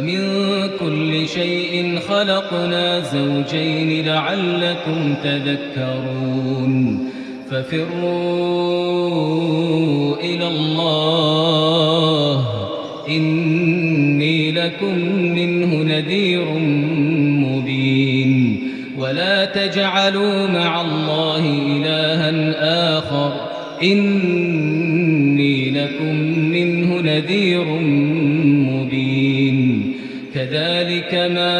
ومن كل شيء خلقنا زوجين لعلكم تذكرون ففروا إلى الله إني لكم منه نذير مبين ولا تجعلوا مع الله إلها آخر إني لكم منه نذير مبين كذلك ما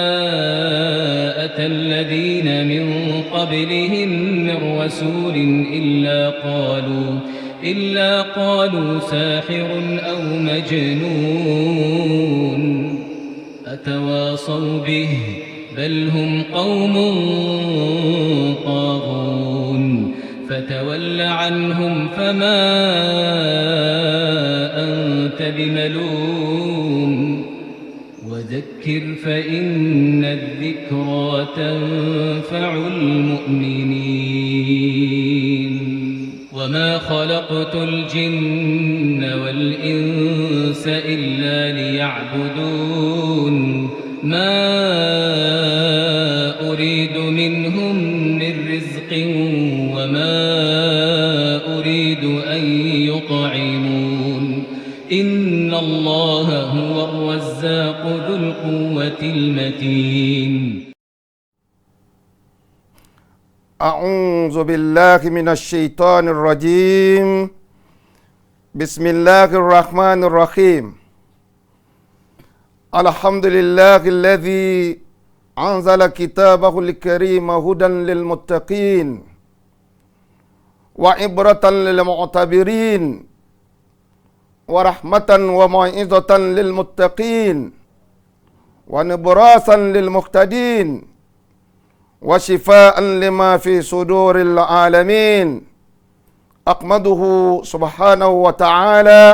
أتى الذين من قبلهم من رسول إلا قالوا ساحر أو مجنون أتواصوا به بل هم قوم طاغون فتول عنهم فما أنت بملوم وذكر فإن الذكرى تنفع المؤمنين وما خلقت الجن والإنس إلا ليعبدون ما أريد منهم من رزق وما أريد أن يطعمون إن الله هو الرزاق ذو القوة المتين. أعوذ بالله من الشيطان الرجيم. بسم الله الرحمن الرحيم. الحمد لله الذي أنزل كتابه الكريم هدى للمتقين وعبرة للمعتبرين ورحمة وموعظة للمتقين ونبراسا للمهتدين وشفاء لما في صدور العالمين. أحمده سبحانه وتعالى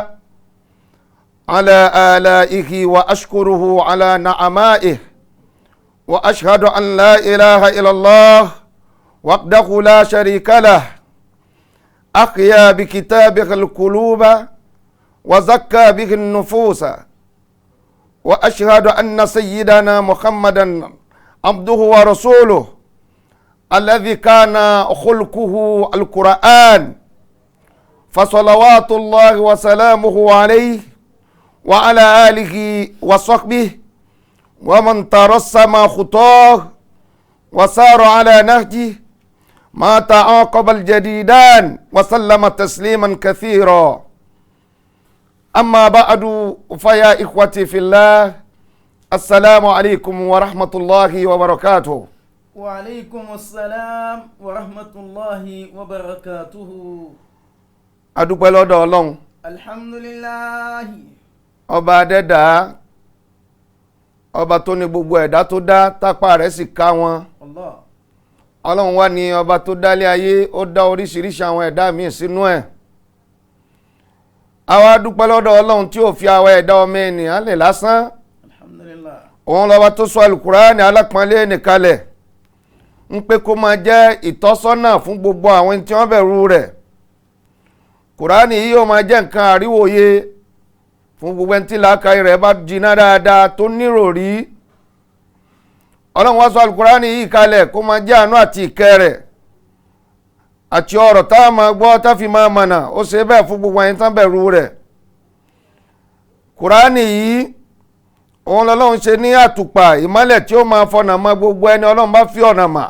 على آلائه وأشكره على نعمائه، وأشهد أن لا إله إلا الله وحده لا شريك له، أحيا بكتابه القلوب وزكى به النفوس، وأشهد أن سيدنا محمدا عبده ورسوله الذي كان خلقه القرآن، فصلوات الله وسلامه عليه وعلى آله وصحبه ومن ترسم خطاه وسار على نهجه ما تعاقب الجديدان وسلم تسليما كثيرا. أما بعد، فيا إخوتي في الله، السلام عليكم ورحمة الله وبركاته. وعليكم السلام ورحمة الله وبركاته. Adúpẹ́ lọ́dọ̀ Ọlọ́run. Alhamdulillah. Ọba adẹ́dàá, ọba tó ní gbogbo ẹ̀dá tó dá, tápá rẹ̀ sì ká wọn. Allah. Ọlọ́run wá ní ọba tó dálé ayé, ó dá oríṣiríṣi àwọn ẹ̀dá míì sínú ẹ̀. Àwa dúpẹ́ lọ́dọ̀ Ọlọ́run tí ò fi àwa ẹ̀dá ọmọ ènìyàn lè lásán. Alhamdulillah. Òun lọ́ba tó sọ Àlùkùránì alápọ̀nlé nìkalẹ̀ ń pé kó máa jẹ́ ìtọ́sọ́nà fún gbogbo àwọn tí wọ́n bẹ̀rù rẹ̀. Kùránì yìí yóò máa jẹ́ nǹkan àríwòye fún gbogbo ẹni tí làákàyè rẹ̀ bá jiná dáadáa tó níròrí. Ọlọ́run wá sọ Àlùkùránì yìí kalẹ̀ kó máa jẹ́ àánú àti ìkẹ́ rẹ̀ àti ọ̀rọ̀ tá a máa gbọ́ tá a fi máa mọ̀nà. Ó ṣe bẹ́ẹ̀ fún gbogbo ẹni tán bẹ̀rù rẹ̀. Kùránì yìí òun lọ́lọ́run ṣe ní àtùpà ìmọ́lẹ̀ tí ó máa fọ̀nà mọ́ gbogbo ẹni Ọlọ́run bá fi ọ̀nà mà.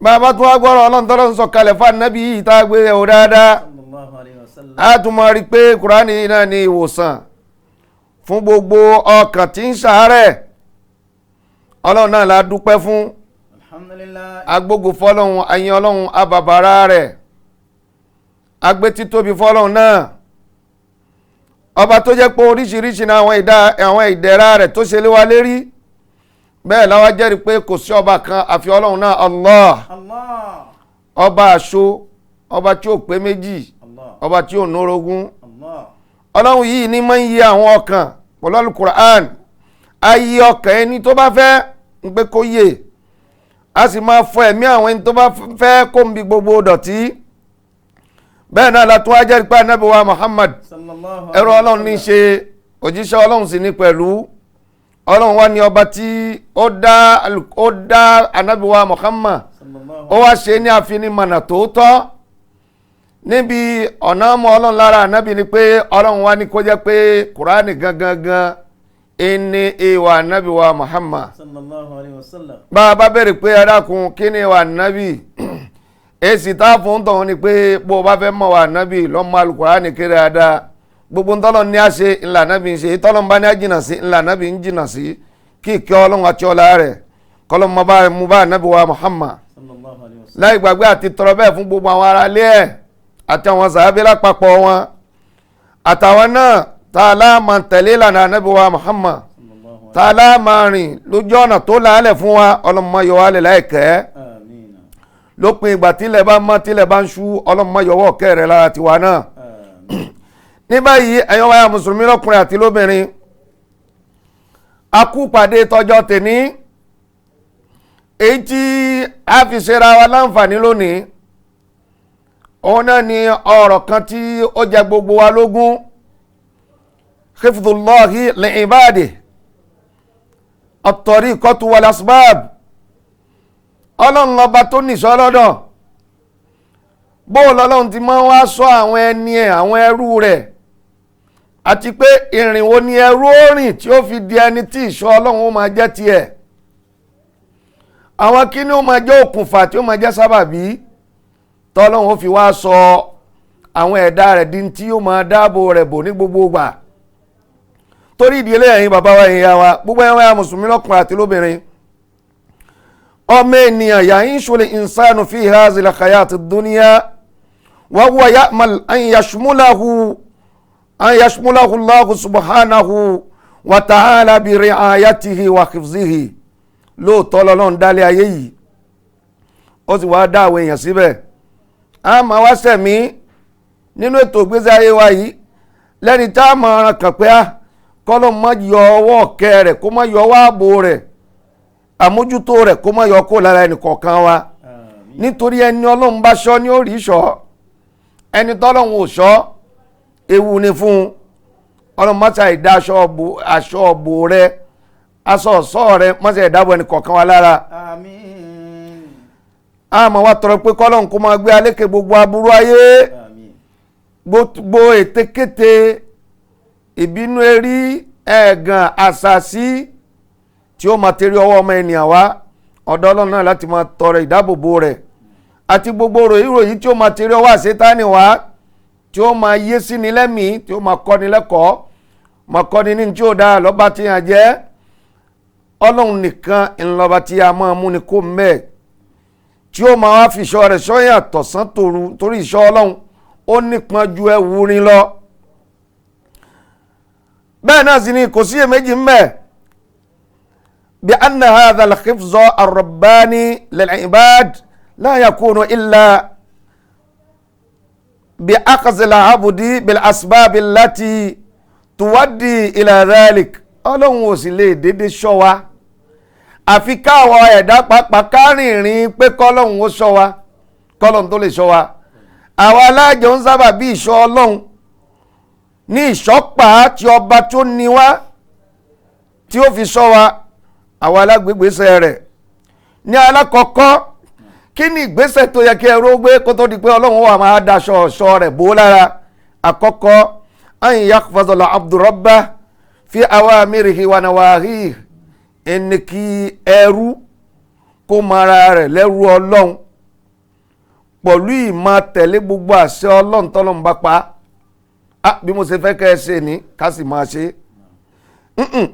Bàbá tó wá gbọ́rọ̀ Ọlọ́run tọ́lọ́run sọ kalẹ̀ fún ànábì yìí tá a gbé yẹ̀wò dáadáa, Sallallahu alayhi wa sallam. a tún máa rí i pé Kùránì yìí náà ní ìwòsàn fún gbogbo ọkàn tí ń ṣàárẹ̀. Ọlọ́run náà la dúpẹ́ fún. Alhamdulillah. Agbógo fọlọ́run, ayin Ọlọ́run, abàbàrà rẹ̀, agbé títóbi fọlọ́run náà, ọba tó jẹ́ pé oríṣiríṣi ní àwọn ìdẹ̀ra rẹ̀ tó ṣe lé wa lérí. Bẹ́ẹ̀ la wá jẹ́rìí pé kò sí ọba kan àfi Ọlọ́run náà, Allah. Allah. Ọba àṣọ, ọba tí ò pé méjì, Allah. ọba tí ò nórogún. Allah. Ọlọ́run yìí ní máa ń yí àwọn ọkàn pẹ̀lú Al-Qur'an. A yí ọkàn ẹni tó bá fẹ́ ń pé kó yè, a sì máa fọ ẹ̀mí àwọn ẹni tó bá fẹ́ kó ń bi gbogbo dọ̀tí. Bẹ́ẹ̀ náà la tún wá jẹ́rìí pé Ànábì wa Muhammad, Sallallahu ẹrú alayhi wa Ọlọ́run ní í sallam. ṣe, Òjíṣẹ́ Ọlọ́run sì ní pẹ̀lú. Ọlọ́run wá ní ọba tí ó dá Ànábì wa Muhammad, ó wá ṣe ní àfinimọ̀nà tòótọ́. Níbi ọ̀nà ọmọ Ọlọ́run lára Ànábì ni pé Ọlọ́run wá ní kó jẹ́ pé Kùránì gangan gan ẹni ìwà Ànábì wa Muhammad sallallahu alayhi wa sallam. Bá a bá bẹ̀rẹ̀ pé adákun kí ni ìwà Ànábì, èsì tá a fún tọ̀hún ni pé bó o bá fẹ́ mọ̀ wà Ànábì lọ́mọ Al-Kùránì kéré dáadáa. Gbogbo ntọ́lọ́ ní a ṣe ńlá Ànábì ń ṣe, ìtọ́lọ́ ń bá ní a jìnnà sí ńlá Ànábì ń jìnnà sí. Kí ìkẹ́ Ọlọ́run àti ọlá rẹ̀ kọ́lọ́ mọ́ bá mú bá Ànábì wa Muhammad sallallahu alayhi wa sallam. Láì gbàgbé àti tọrọ bẹ́ẹ̀ fún gbogbo àwọn ará ilé ẹ̀ àti àwọn sàábé lápapọ̀ wọn àtàwọn náà tá a lá máa tẹ̀lé ìlànà Ànábì wa Muhammad, tá a lá máa rìn lójú ọ̀nà tó làálẹ̀ fún wa. Ọlọ́mọ yọ wálẹ̀ láìkẹ́. Àmín. Lópin ìgbà tílẹ̀ bá mọ́ tílẹ̀ bá ń ṣú, ọlọ́mọ yọwọ́ kẹ́ rẹ̀ lára tiwa náà. Àmín. Ní báyìí, ẹ̀yin wáyà mùsùlùmí lọ́kùnrin àti lóbìnrin, a kú pàdé tọjọ́ tèní èyí tí a fi ṣera wa láǹfààní lónìí. Òun náà ni ọ̀rọ̀ kan tí ó jẹ gbogbo wa lógún, hifdhullahi li'ibadihi at-tariqatu wal asbab. Ọlọ́run lọ́ba tó nìṣọ́ lọ́dọ̀, bóò lọ́lọ́run ti máa ń wá sọ àwọn ẹni ẹ̀, àwọn ẹrú rẹ̀, àti pé ìrìn wo ni ẹrú ó rìn tí ó fi di ẹni tí ìṣọ́ Ọlọ́run ó máa jẹ́ tiẹ̀, àwọn kíní ó máa jẹ́ òkùnfà tí ó máa jẹ́ sábàbí tọ́lọ́run ó fi wá sọ àwọn ẹ̀dá rẹ̀ di tí ó máa dáàbò rẹ̀ bò ní gbogbo ìgbà. Torí ìdílé ẹ̀yin bàbá wa, ẹ̀yin ìyá wa, gbogbo ẹ̀yin wa mùsùlùmí lọ́kùnrin àti lóbìnrin, ọmọ ènìyàn ya'ishu al-insanu fi hadhihi al-hayati ad-dunya wa huwa ya'mal an yashmulahu Allahu subhanahu wa ta'ala bi ri'ayatihi wa hifzihi. Lóòótọ́ lọ́lọ́run dálé ayé yìí, ó sì wá dá àwọn èèyàn síbẹ̀. A máa wá sẹ̀mí nínú ètò ìgbésí ayé wa yìí lẹ́ni tá a máa ràn kàn pé a kọ́lọ́ má yọ ọwọ́ ọ̀kẹ́ rẹ̀, kó má yọ ọwọ́ ààbò rẹ̀, àmójútó rẹ̀, kó má yọ kó lára ẹnì kọ̀ọ̀kan wa. Àmín. Nítorí ẹni Ọlọ́run bá ṣọ́ ni ó rí ṣọ́, ẹni tọ́lọ́run ò ṣọ́ ewu ni fún un. Ọlọ́run má ṣàì dá aṣọ ọ̀bò rẹ̀, aṣọ ọ̀ṣọ́ rẹ̀, má ṣàì dáàbò ẹnì kọ̀ọ̀kan wa lára. Àmín. A máa wá tọrọ pé kọ́lọ́run kó máa gbé alékè gbogbo aburú ayé, Àmín. gbogbo ètekéte, ìbínú erí, ẹ̀gàn, àṣàsí tí ó máa tẹ̀rí ọwọ́ ọmọ ènìyàn wá ọ̀dọ̀ Ọlọ́run náà láti máa tọrọ ìdáàbòbò rẹ̀, àti gbogbo ròyìnròyìn tí ó máa tẹ̀rí ọwọ́ àṣetáni wá tí ó máa yé sí ni lẹ́mìí, tí ó máa kọ́ni lẹ́kọ̀ọ́, máa kọ́ni ní tí ó dáa lọ́ba tí yàn jẹ́. Ọlọ́run nìkan ńlọba tí a máa mú ni kó mẹ́ẹ̀, tí ó máa wá fi ìṣọ́ rẹ̀ ṣọ́yàn tọ̀sán tòru, torí ìṣọ́ Ọlọ́run ó nípọn ju ẹ̀wù rin lọ. Bẹ́ẹ̀ náà sì ni kò sí iyèméjì ńbẹ̀ bí anna hadha al-hifza ar-rabbani lil-ibad la yakunu illa bí akhzi al-abdi bil-asbab allati tuwaddi ila dhalik. Ọlọ́run ò sì lè dédé ṣọ́ wa àfi káwọ ẹ̀dá pàápàá kárìnrìn pé kọ́lọ́run ó ṣọ́ wa, kọ́lọ́run tó lè ṣọ́ wa. Àwa alájọ ń sábà bí ìṣọ́ Ọlọ́run ní ìṣọ́pá tí ọba tó ní wá tí ó fi ṣọ́ wa. Àwa alágbègbèsẹ̀ rẹ̀ ní alákọ̀ọ́kọ́, kí ni ìgbésẹ̀ tó yẹ kí ẹrú gbé kó tó di pé Ọlọ́run wà máa daṣọ ọ̀ṣọ́ rẹ̀ bó lára? Àkọ́kọ́, an yahfazal abdu rabbah fi awamirihi wa nawahihi, ẹni kí ẹrú kó mara rẹ̀ lẹ́rú Ọlọ́run pẹ̀lú ìmọ̀ tẹ̀lé gbogbo àṣẹ Ọlọ́run tọ́lọ́run bá pa á. Bí mo ṣe fẹ́ kẹ́ ẹ ṣe ní ká sì máa ṣe,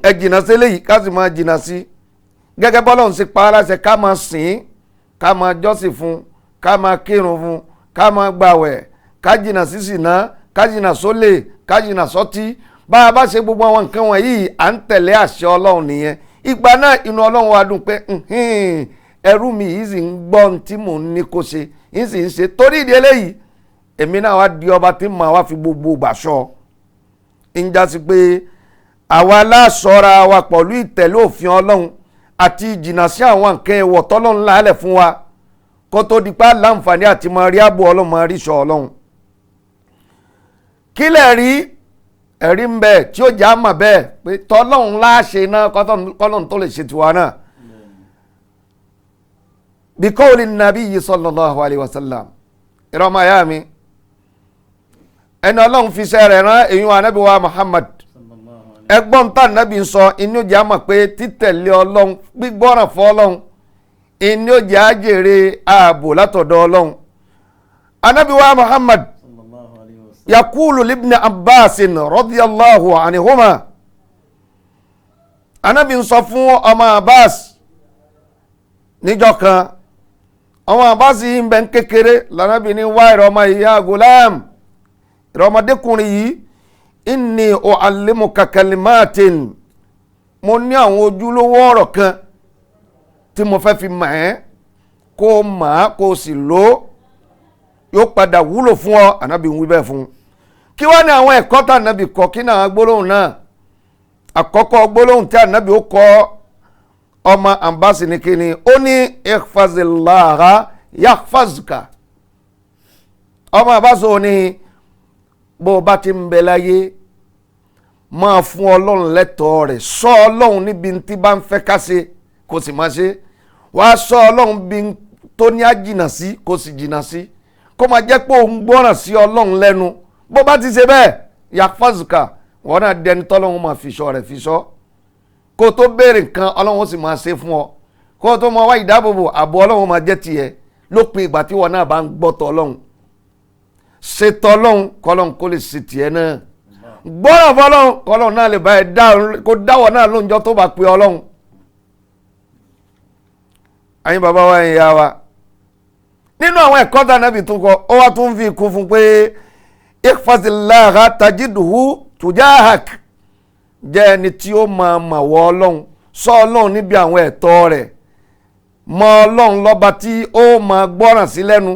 ẹ jìnnà sí eléyìí ká sì máa jìnnà sí, gẹ́gẹ́ bọ́lọ́run ṣe pa á láṣẹ ká máa sìn, ká máa jọ́sìn fún, ká máa kírun fún, ká máa gbàwẹ̀, ká jìnnà sí ṣìnà, ká jìnnà sólè, ká jìnnà sọ́tí. Bá a bá ṣe gbogbo àwọn nǹkan wọ̀nyí, à ń tẹ̀lé àṣẹ Ọlọ́run nìyẹn. Ìgbà náà inú Ọlọ́run wa dùn pé ẹrú mi yìí sì ń gbọ́ ohun tí mò ń ní kó ṣe, yìí sì ń ṣe. Torí ìdí eléyìí, èmi náà wá di ọba tí màá wá fi gbogbo ìgbà ṣọ́. Ń jásí pé àwa aláṣọra wa pẹ̀lú ìtẹ̀lé òfin Ọlọ́run àti ìjìnà sí àwọn nǹkan ẹ̀wọ̀ tọ́lọ́run lálẹ̀ fún wa, kó tó di pa láǹfààní àti máa rí ààbò Ọlọ́run, máa rí ìṣọ́ Ọlọ́run. Kílẹ̀ rí Ẹ̀rí ń bẹ tí ó jẹ́ àmọ̀ bẹ́ẹ̀ pé tọ́lọ́hún láṣẹ náà kọ́lọ́hún tó lè ṣe tiwa náà. Bíkọ́ọ̀lì nàbí yìí sallallahu alayhi wa sallam, ìrọ̀mọ̀ àyà mi, ẹni ọlọ́run fi iṣẹ́ rẹ̀ rán èyún anábì wa Muhammad. Ẹgbọ́n tá nàbí ń sọ inú jẹ́ àmọ̀ pé títẹ̀lé ọlọ́run, gbígbọ́ràn fún ọlọ́run, inú jẹ́ àjèrè ààbò látọ̀dọ̀ ọlọ́run. Anábì wa Muhammad yakulu libni Abbasin radiyallahu anihuma, anábì ń sọ fún ọmọ Abbas níjọ́ kan, ọmọ Abbas yìí ń bẹ ń kékeré, lànàbì ní wá ìrọ̀ ọmọ ìyá gulam, ìrọmọdékùnrin yìí, inni u'allimuka kalimatin, mo ní àwọn ojúlówó ọ̀rọ̀ kan tí mo fẹ́ fi mọ̀ ẹ́, kó o mọ̀ á kó o sì lò ó, yóò padà wúlò fún ọ. Ànábì ń wí bẹ́ẹ̀ fún un. Kí wá ní àwọn ẹ̀kọ́ tá ànábì kọ́? Kí náà gbólóhùn náà? Àkọ́kọ́ gbólóhùn tí ànábì ó kọ́ ọmọ Abbas ní kíni? Ó ní ihfazillaha yahfazka. Ọmọ Abbas ò ní bó o bá ti ń bẹ láyé, máa fún ọlọ́run lẹ́tọ̀ọ́ rẹ̀, sọ ọlọ́run níbi tí bá ń fẹ́ ká ṣe kó sì máa ṣe, wàá sọ ọlọ́run bí tó ní á jìnnà sí kó sì jìnnà sí, kó máa jẹ́ pé òun gbọ́ràn sí ọlọ́run lẹ́nu. Bó bá ti ṣe bẹ́ẹ̀, yàfàzùkà, wọn náà dẹni tọ́lọ́run máa fi ṣọ́ rẹ̀ fi ṣọ́. Kó tó béèrè nǹkan, ọlọ́run ó sì máa ṣe fún ọ. Kó tó máa wá ìdáàbòbò, ààbò ọlọ́run máa jẹ́ tiẹ̀ lópin ìgbà tí wọn náà bá ń gbọ́ tọ́ ọlọ́run, ṣètò ọlọ́run kọ́lọ́run kó lè ṣe tiẹ̀ náà, gbọ́ràn fọlọ́run kọ́lọ́run náà lè bá ẹ dá, kó dáwọ̀ náà lóúnjọ́ tó bá pe ọlọ́run. Ẹ̀yin bàbá wa, ẹ̀yin ìyá wa, nínú àwọn ẹ̀kọ́ tá Ànábì tún kọ, ó wá tún fi kún fún pé ihfazillaha tajidhu tujahak, jẹ́ ẹni tí ó máa mà wọ ọlọ́run, sọ ọlọ́run níbi àwọn ẹ̀tọ́ rẹ̀, mọ ọlọ́run lọ́ba tí ó máa gbọ́ràn sí lẹ́nu,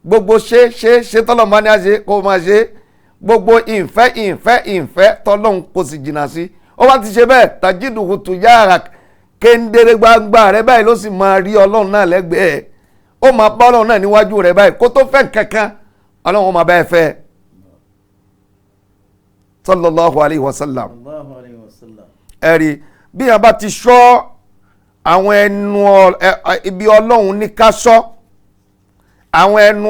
gbogbo ṣe ṣe ṣe tọ́lọ́run bá ní á ṣe kó máa ṣe, gbogbo ìfẹ́ ìfẹ́ ìfẹ́ tọ́lọ́run kò sì jìnnà sí. Ó bá ti ṣe bẹ́ẹ̀, tajidhu tujahak, kéńdéré gbangba rẹ báyìí ló sì máa rí ọlọ́run náà lẹ́gbẹ̀ẹ́, ó máa bá ọlọ́run náà níwájú rẹ báyìí, kó tó fẹ́ kankan ọlọ́run ó máa bá ẹ fẹ́. Sallallahu alayhi wa sallam. Ẹ̀rí bí yẹn bá ti ṣọ́ àwọn ẹnu ibi ọlọ́run ní ká ṣọ́, àwọn ẹnu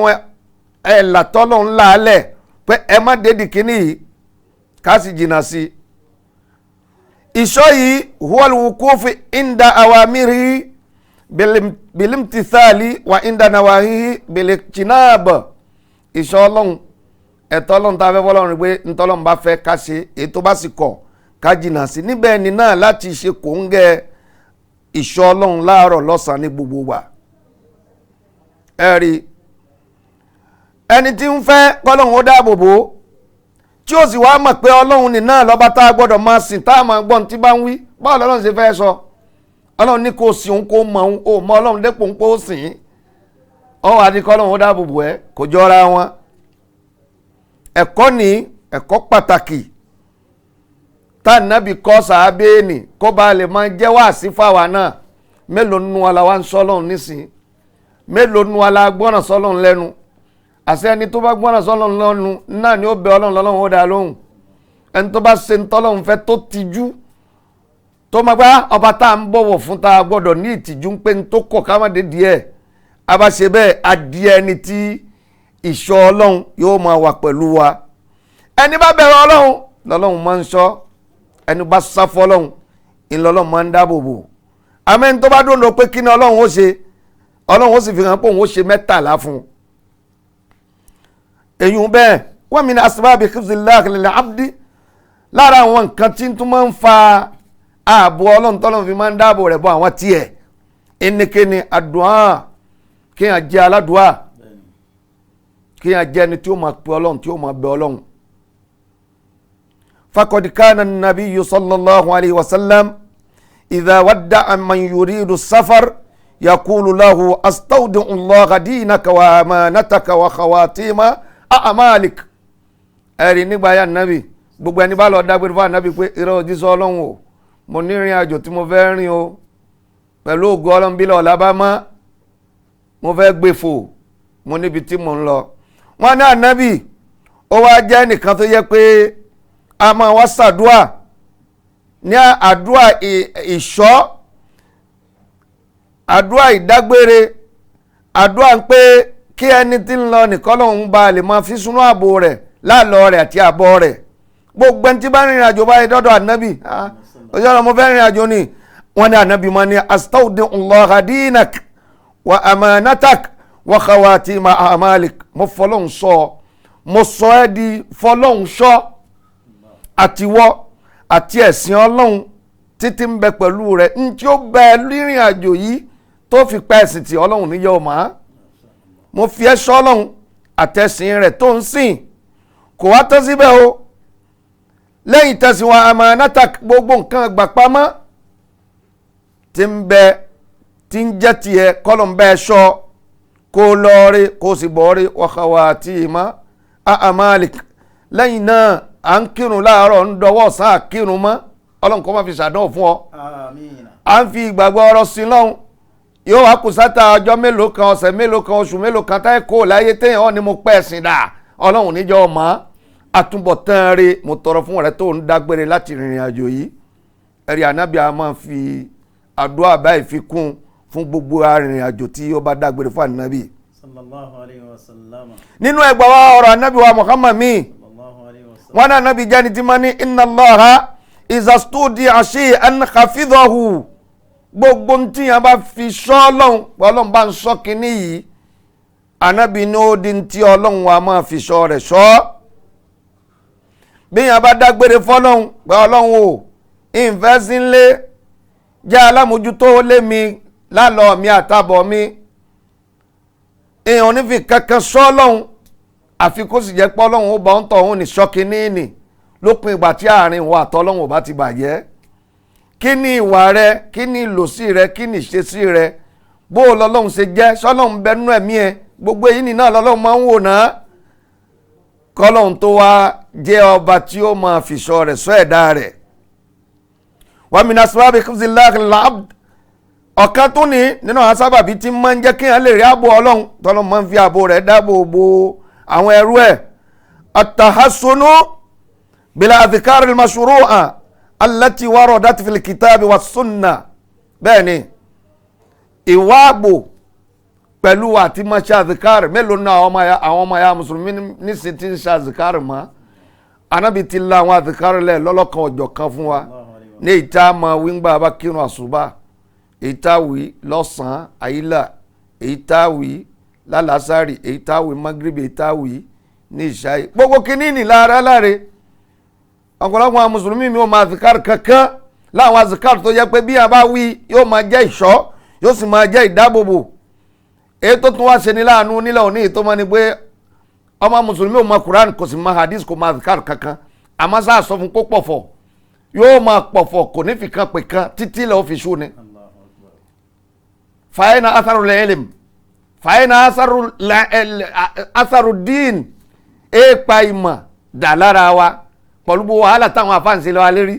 ẹ̀là tọ́lọ́run làálẹ̀ pé ẹ má dédì kínní yìí, ká sì jìnnà sí i. Ìṣọ́ yìí huwal wukufi inda awamiri bilimtithali wa inda nawahihi bilichinab. Ìṣọ́ ọlọ́run, ẹ̀tọ́ ọlọ́run tá a fẹ́ fọlọ́run pé ntọ́lọ́run bá fẹ́ ká ṣe, èyí tó bá sì kọ̀ ká jìnnà sí. Níbẹ̀ ni náà láti ṣe kòńgẹ́ ìṣọ́ ọlọ́run láàárọ̀ lọ́sàn-án ní gbogbo wa. Ẹ̀rí ẹni tí ń fẹ́ kọ́lọ́run ó dáàbò bò ó, tí ó sì wá mọ̀ pé ọlọ́run ní náà lọ́ba tá a gbọ́dọ̀ máa sìn, tá a máa gbọ́n tí bá ń wí. Báwo lọ́lọ́run ṣe fẹ́ sọ? Ọlọ́run ní kó sìn òun, kó mọ̀ òun, ó mọ ọlọ́run dépò ń pé ó sìn ín, ọ̀hún àti kọ́lọ́run ó dáàbò bò ẹ́, kò jọra wọn. Ẹ̀kọ́ ní ẹ̀kọ́ pàtàkì tá nàbì kọ́ sàábéènì kó ba lè máa jẹ́ wáàsí fáwa náà. Mélòó nu ala wa ń sọ́lọ́run nísìn? Mélòó nu ala gbọ́ràn sọ́lọ́run lẹ́nu? Àṣẹ ẹni tó bá gbọ́ràn sọ́lọ́run lẹ́nu náà ni ó bẹ ọlọ́run, lọ́lọ́run ó dá lóhùn. Ẹni tó bá ṣe ń tọ́lọ́run fẹ́ tó tijú, tó máa gbá ọba tá à ń bọ̀wọ̀ fún, tá a gbọ́dọ̀ ní ìtìjú ń pé ń tó kọ̀ ká má dé díẹ̀. A bá ṣe bẹ́ẹ̀, adìẹ ẹni tí ìṣọ́ ọlọ́run yóò máa wà pẹ̀lú wa. Ẹni bá bẹ̀rù ọlọ́run lọ́lọ́run máa ń ṣọ́, ẹni bá sá fọ́lọ́run ìlọ́lọ́run máa ń dáàbò bò. Àmọ́ ẹni tó bá dòdò pé kí ni ọlọ́run ó ṣe, ọlọ́run ó sì fi hàn pé òun ó ṣe 13 fún un. Èyí bẹ́ẹ̀ wa min asbabi hifzillahi lil abdi, lára àwọn nǹkan tí tó máa ń fa ààbò ọlọ́run tọ́lọ́run fi máa ń dáàbò rẹ̀ bọ́ àwọn tiẹ̀, ẹnikẹ́ni àdúà, kéèyàn jẹ́ aládùá, kéèyàn jẹ́ ẹni tí ó máa pe ọlọ́run, tí ó máa bẹ ọlọ́run. Fakọ̀dì kánà nabiyyu sallallahu alayhi wa sallam idha wadda'a man yuridu safar yakulu lahu astawdi'u Allaha dinaka wa amanataka wa khawatima a'malik. Ẹ̀rí nígbà yà nàbì, gbogbo ẹni bá lọ dágbére fún ànábì pé irọ́ òjíṣẹ́ ọlọ́run o, mo ní ìrìn àjò tí mo fẹ́ rìn o, pẹ̀lú ògo ọlọ́run bí lọ́ọ̀lá bá mọ́, mo fẹ́ gbé fò, mo níbi tí mo ń lọ. Wọ́n ní ànábì ó wá jẹ́ nìkan tó yẹ pé A máa wá ṣàdúà ní àdúà ìṣọ́, àdúà ìdágbére, àdúà ń pé kí ẹni tí ń lọ nìkan lòun bá lè máa fi súnú ààbò rẹ̀ láàlọ́ rẹ̀ àti àbọ̀ rẹ̀. Gbogbo ẹni tí bá rìnrìn àjò báyìí dọ́dọ̀ ànábì, ọjọ́ ọ̀rọ̀ mo fẹ́ rìnrìn àjò ni, wọ́n ní ànábì máa ní astawdi Allaha dinak wa amanatak wa khawatima amalik. Mo fọlọ́hún sọ, mo sọ ẹ́ di fọlọ́hún sọ, àtiwọ́ àti ẹ̀sìn ọlọ́hun títí ń bẹ pẹ̀lú rẹ̀, ń tí ó bẹ rìnrìn àjò yìí tó fi pa ẹ̀sìn tí ọlọ́hun níyẹ́ ọ̀ máa. Mo fi ẹ́ sọ ọlọ́hun àtẹ̀sìn rẹ̀ tó ń sìn. Kò wá tán síbẹ̀ o, lẹ́yìn tẹ̀sìn wa amanatak, gbogbo nǹkan gbà pamọ́ tí ń bẹ tí ń jẹ́ tiẹ̀ kọ́lọ̀ ń bẹ́ ẹ sọ, kó lọ́ọ́rẹ́ kó sì bọ́ọ́rẹ́ wa khawatima amalik. Lẹ́yìn náà à ń kírun láàárọ̀, ń dọwọ́ ọ̀sán àkírun mọ́, ọlọ́run kó má fi ṣàdánwò fún ọ. Àmín. À ń fi ìgbàgbọ́ ọ̀rọ̀ sí lọ́hùn, yóò wá kù sátà ọjọ́ mélòó kan, ọ̀sẹ̀ mélòó kan, oṣù mélòó kan táyé kó láyé téèyàn ọ̀ ni mo pẹ́ ẹ̀sìn dà, ọlọ́run níjọ́ ọmọ àtúbọ̀tán rẹ̀. Mo tọrọ fún rẹ tó ń dágbére láti rìnrìn àjò yìí. Ẹ̀rí ànábì a máa fi àdúrà báyìí fi kún fún gbogbo arìnrìn àjò tí ó bá dágbére fún ànábì. Sallallahu alayhi wa sallam. Nínú ẹgbàá wa ọ̀rọ̀ ànábì wa Muhammad mi, Sallallahu alayhi wa sallam. wọn náà ànábì jẹ́ni tí máa ní inna Allaha iza studi'a shay'an hafidhahu. Gbogbo ntí yẹn bá fi sọ ọlọ́run, ọlọ́run bá ń sọ kínní yìí, ànábì ní ó di ntí ọlọ́run wa máa fi sọ rẹ̀ sọ. Bí yẹn bá dágbére fọlọ́run pé ọlọ́run o ìfẹ́ sí ń lé jẹ́ alámòjútó lé mi lálọ́ mi àtàbọ̀ mi, èèyàn onífi kankan sọ ọlọ́run, àfi kó sì jẹ́ pé ọlọ́run ó bá ń tọ̀ òun ní sọ kínní nì lópin ìgbà tí àárín ìwọ àtọlọ́run ò bá ti bàjẹ́. Kí ni ìwà rẹ, kí ni ìlòsí rẹ, kí ni ìṣesí rẹ, bó o lọ́lọ́run ṣe jẹ́, sọlọ́run bẹnu ẹ̀mí ẹ, gbogbo èyí nìyí náà lọ́lọ́run máa ń wò náà, kọ́lọ́run tó wá jẹ́ ọba tí ó máa fìṣọ́ rẹ̀ sọ ẹ̀dá rẹ̀. Wa min asbabi khizillahil abd, ọ̀kan tó ní nínú àwọn sábàbí tí máa ń jẹ́ kéèyàn lè rí ààbò ọlọ́run, tọ́lọ́ máa ń fi ààbò rẹ̀ dáàbò bo àwọn ẹrú ẹ̀. At-tahassunu bil adhkaril mashru'a allati waradat fil kitabi was sunna. Bẹ́ẹ̀ ni ìwà ààbò pẹ̀lú àti máa ṣe àzìkárì. Mélòó náà àwọn ọmọ ya mùsùlùmí nísìnyí ti ń ṣe àzìkárì mọ́? Anábì ti la àwọn àzìkárì lẹ̀ lọ́lọ́kan ọ̀jọ̀ kan fún wa ní ìta máa wí ńgbà bá kírun àsùbá, èyí tá wí lọ́sàn-án àyílà, èyí tá wí lálàásàrì, èyí tá wí magribi, èyí tá wí ní ìṣáyé. Gbogbo kínní ní lára láre. Ọ̀pọ̀lọpọ̀ àwọn mùsùlùmí mi ò máa àzìkárì kankan láwọn àzìkárì tó yẹ pé bí a bá wí yóò máa jẹ́ ìṣọ́, yóò sì máa jẹ́ ìdáàbòbò. Èyí tó tún wá ṣe ní láàánú nílẹ̀ òní tó máa ní pé ọmọ mùsùlùmí ò mọ Quran, kò sì mọ hadith, kò mọ àzìkárì kankan, àmọ́ sáà sọ fún kó pọ̀fọ̀, yóò máa pọ̀fọ̀, kò ní fi kan pè kan títí ilẹ̀ ó fi ṣú ni. Allahu akbar. Fàyínà atharu lẹ́ẹ̀lìm, fàyínà atharu dín, èèpa ìmọ̀ dà lára wa pẹ̀lú gbogbo wàhálà táwọn afáǹsẹ̀ lọ́wọ́ lérí.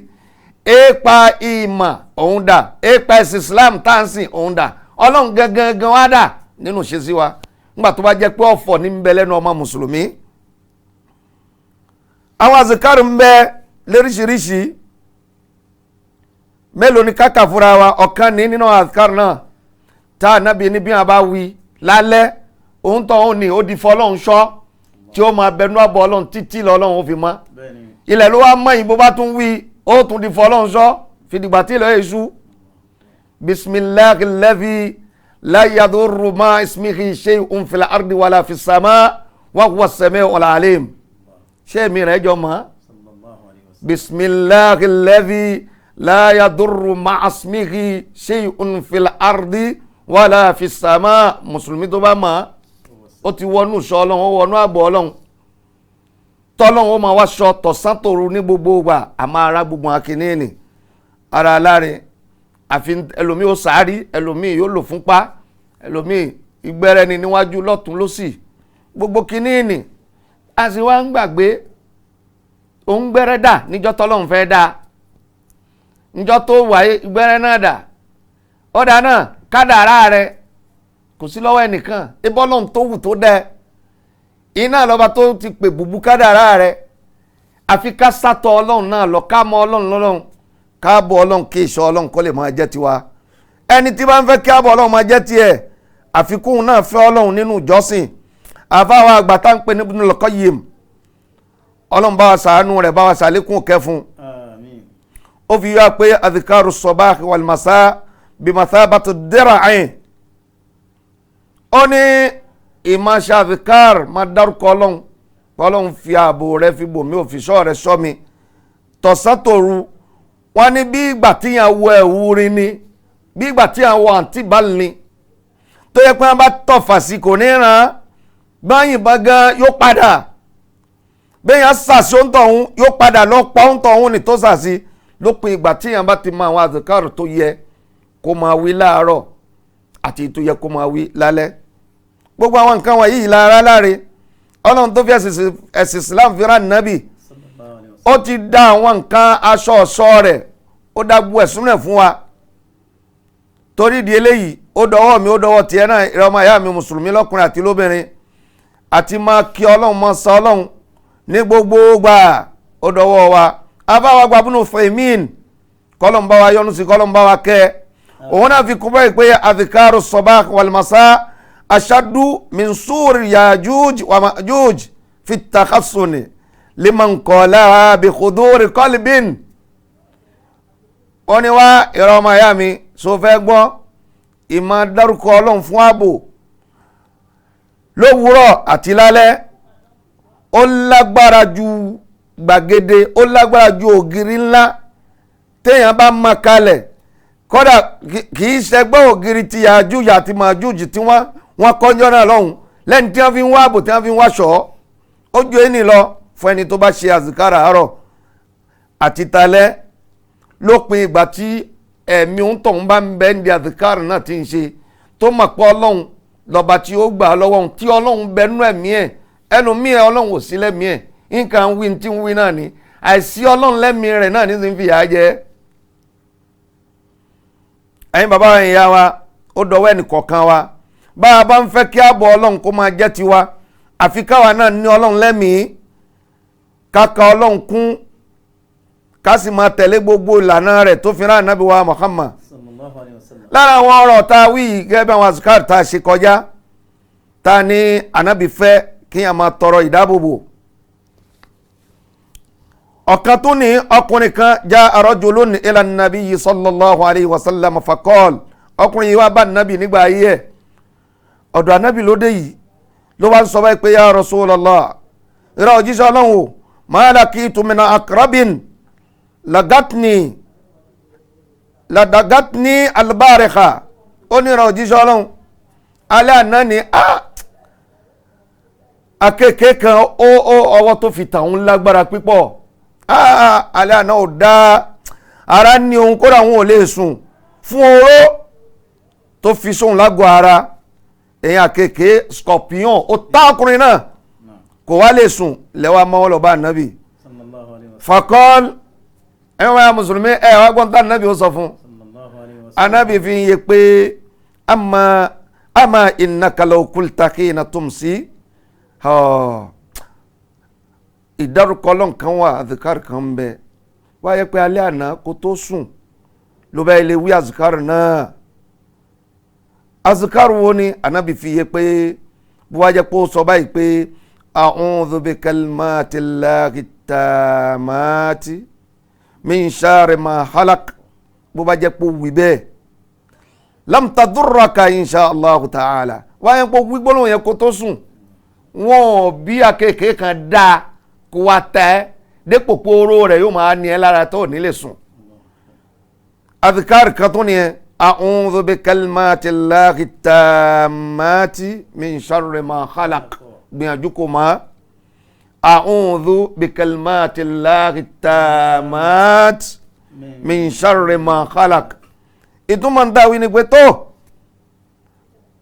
Èèpa ìmọ̀ òun dà, èèpa ẹ̀sìn Islam tá à ń sìn òun dà, ọlọ́run gangan gan wá dà nínú ìṣesí wa nígbà tó bá jẹ́ pé ọ̀fọ̀ ní ń bẹ lẹ́nu ọmọ mùsùlùmí. Àwọn àzìkárù ń bẹ lóríṣiríṣi, mélòó ni káka fúnra wa? Ọ̀kan ní nínú àzìkárù náà tá ànábì ní bí wọn bá wí lálẹ́, òun tó òun ní ó di fọlọ́run ṣọ́ tí ó máa bẹnu àbọ̀ ọlọ́run títí lọ́lọ́run ó fi mọ́. Bẹ́ẹ̀ni. Ilẹ̀ ló wá mọ́ yìí, bó bá tún wí ó tún di fọlọ́run ṣọ́ fìdìgbà tí ilẹ̀ èṣù. Bisimilahi lẹ́fi la yadurru ma ismihi shay'un fil ardi wala fis sama wa huwa as-sami'ul alim. Ṣé èmi rẹ̀ jọ mọ́? Sallallahu alayhi wa sallam. Bisimilahi lẹ́fi la yadurru ma ismihi shay'un fil ardi wala fis sama. Mùsùlùmí tó bá mọ̀ ó ti wọnú sọ ọlọ́run, ó wọnú ààbò ọlọ́run, tọ́lọ́run ó máa wá sọ tọ̀sán tòru ní gbogbo ìgbà. Àmọ́ ara gbogbo akínní ara alárin àfi ẹlòmíì ó sáré, ẹlòmíì yóò lò fúnpá, ẹlòmíì ìgbẹ́rẹ́ ni níwájú lọ́tún lọ́sì, gbogbo kínní ni a sì wá ń gbàgbé. Òun gbẹ́rẹ́ dà níjọ́ tọ́lọ́run fẹ́ dà, níjọ́ tó wáyé ìgbẹ́rẹ́ náà dà, ọ̀dà náà kádàrá rẹ kò sí lọ́wọ́ ẹnìkan, ibọ́lọ́run tó wù tó dẹ́ iná lọ́ba tó ti pè bùbú kádàrá rẹ. Àfi ká sátọ ọlọ́run náà lọ, ká mọ ọlọ́run lọ́lọ́run, ká bọ ọlọ́run kí ìṣọ́ ọlọ́run kó lè máa jẹ́ tiwa. Ẹni tí bá ń fẹ́ kí àbọ̀ ọlọ́run máa jẹ́ tiẹ̀, àfikún náà fẹ́ ọlọ́run nínú ìjọsìn. Àfáwọn àgbà tá ń pè ní Ibnul Qayyim, ọlọ́run bá wa ṣàánú rẹ̀, bá wa ṣàlékún kẹfún. Àmín. Ó fi yọ pé adhikaru sabah wal masa bí mathabati dir'in. Ó ní ìmáṣe adhikar, máa dárúkọ ọlọ́run, ọlọ́run fi ààbò rẹ̀ fi bò mí, òfìṣọ́ rẹ̀ ṣọ́ mi tọ̀sán tòru. Wọ́n ní bí ìgbà tíyàn wọ ẹ̀wù rin ni, bí ìgbà tíyàn wọ àǹtí báàlì ni, tó yẹ pé wọ́n bá tọ̀fà sí kò ní ràn án, báyìí bá gan yóò padà, bẹ́yàn sàṣì òǹtọ̀hún yóò padà lọ pa òǹtọ̀hún ní tó sàṣì. Lópin ìgbà tíyàn bá ti mọ àwọn àzùkárù tó yẹ kó máa wí láàárọ̀ àti tó yẹ kó máa wí lálẹ́, gbogbo àwọn nǹkan wọ̀nyí lára láre ọlọ́run tó fi ẹ̀sìn Islam fi rán nábì, Sallallahu alayhi wa ó ti dá àwọn nǹkan aṣọ ọ̀ṣọ́ rẹ̀, ó dá gbogbo ẹ̀sùn rẹ̀ fún wa. Torí ìdí eléyìí, ó dọwọ́ mi, ó dọwọ́ tiẹ̀ náà, ìrẹ́ ọmọ ìyá mi mùsùlùmí lọ́kùnrin àti lóbìnrin, àti máa kí ọlọ́run, máa sa ọlọ́run ní gbogbo gbà, ó dọwọ́ wa. Abáwa gbàbúnú fèmín, kọ́lọ́n bá wa yọ́nú sí, kọ́lọ́n bá wa kẹ́. Òun náà fi kún báyìí pé adhikaru sabah wal masa ashaddu min suri yajuj wa majuj fi takhassuni liman qalaha bi khuduri qalbin. Ó ní wá ìrọ̀ ọmọ ìyá mi, so fẹ́ gbọ́ ìmọ̀ dárúkọ ọlọ́run fún ààbò lówùúrọ̀ àti lálẹ́, ó lágbára ju gbàgede, ó lágbára ju ògiri ńlá téèyàn bá mọ kalẹ̀. Kódà kì í ṣẹgbẹ́ ògiri ti Yájúj àti Májúj tí wọ́n kọ́njọ́ náà lọ́hùn lẹ́ni tí wọ́n fi ń wá ààbò, tí wọ́n fi ń wáṣọ́, ó ju ẹni lọ fún ẹni tó bá ṣe àzìkárà àárọ̀ àti talẹ́, lópin ìgbà tí ẹ̀mí ń tọ̀hún bá ń bẹ́ ń di àzìkárà náà ti ń ṣe, tó mọ̀ pé ọlọ́run lọ́ba tí ó gbà á lọ́wọ́ òun, tí ọlọ́run bẹ nú ẹ̀mí ẹ̀. Ẹnu mí ẹ̀ ọlọ́run ò sí lẹ́mí ẹ̀, nǹkan wí tí ń wí náà ni àìsí ọlọ́run lẹ́mí rẹ̀ náà ní sì ń fìyà jẹ. Ẹ̀yin bàbá wa, ìyá wa, ó dọwọ́ ẹnì kọ̀ọ̀kan wa. Bá a bá ń fẹ́ kí ààbò ọlọ́run kó máa jẹ́ tiwa, àfi káwa náà ní ọlọ́run lẹ́mìí, ká ka ọlọ́run kún, ká sì máa tẹ̀lé gbogbo ìlànà rẹ̀ tó fi rán ànábì wa Muhammad. Sallallahu alayhi wa sallam. Lára àwọn ọ̀rọ̀ tá a wí yìí, gẹ́gẹ́ bí àwọn azikar tá a ṣe kọjá, tá a ní ànábì fẹ́ kí a máa tọrọ ìdáàbòbò. Ọ̀kan tó ní ọkùnrin kan, já rajulun ila nabiyyi sallallahu alayhi wa sallam faqal. Ọkùnrin yìí wá bá nàbì nígbà ayé ẹ̀, ọ̀dọ̀ ànábì ló dé yìí, ló wá ń sọ báyìí pé ya Rasulullah, ìrà òjíṣẹ́ ọlọ́run o, ma laqitu min aqrabin lagatni ladagatni albarika. Ó ní ìrà òjíṣẹ́ ọlọ́run, alẹ́ àná ni akéèké kan ó ọwọ́ tó fi tàun lágbára pípọ̀, alẹ́ àná ò dáa, ara ní ohun, kódà òun ò lè sùn fún oró tó fi sóhun lágọ̀ọ́ ara. Èyàn àkekèé scorpion ó tá ọkùnrin náà, kò wá lè sùn, lẹ́wà mọ́ lọ́ba ànábì. Sallallahu alayhi wa sallam. Fakọ́l, ẹ̀wọ̀n ya mùsùlùmí, ẹ̀ wá gbọ́n tá ànábì ó sọ fún. Sallallahu alayhi wa sallam. Ànábì fi ń yé pé ama ama innaka law qulta hina tumsi. Ìdárúkọ ọlọ́run kan wà, àzìkárì kan ń bẹ, wáyé pé alẹ́ àná kó tó sùn ló bá ilé wí àzìkárì náà. Àzìkárì wo ni ànábì fi yé pé bó wá jẹ́ pé ó sọ báyìí pé a'udhu bi kalimatillahi tammati min sharri ma halaq, bó bá jẹ́ pé ó wí bẹ́ẹ̀, lam tadurraka insha Allahu ta'ala. Wáyé pé wí gbólóhùn yẹn kó tó sùn, wọn ò bí akéèké kan dáa kó wá tẹ́ dépò pé oró rẹ̀ yóò máa ní ẹ lára tó ní lè sùn. Adhikar kan tó ní ẹ, a'udhu bi kalimatillahi tammati min sharri ma khalaq, gbìyànjú kò máa a'udhu bi kalimatillahi tammati min sharri ma khalaq. Ìtumọ̀ ń dáwí ni pé tó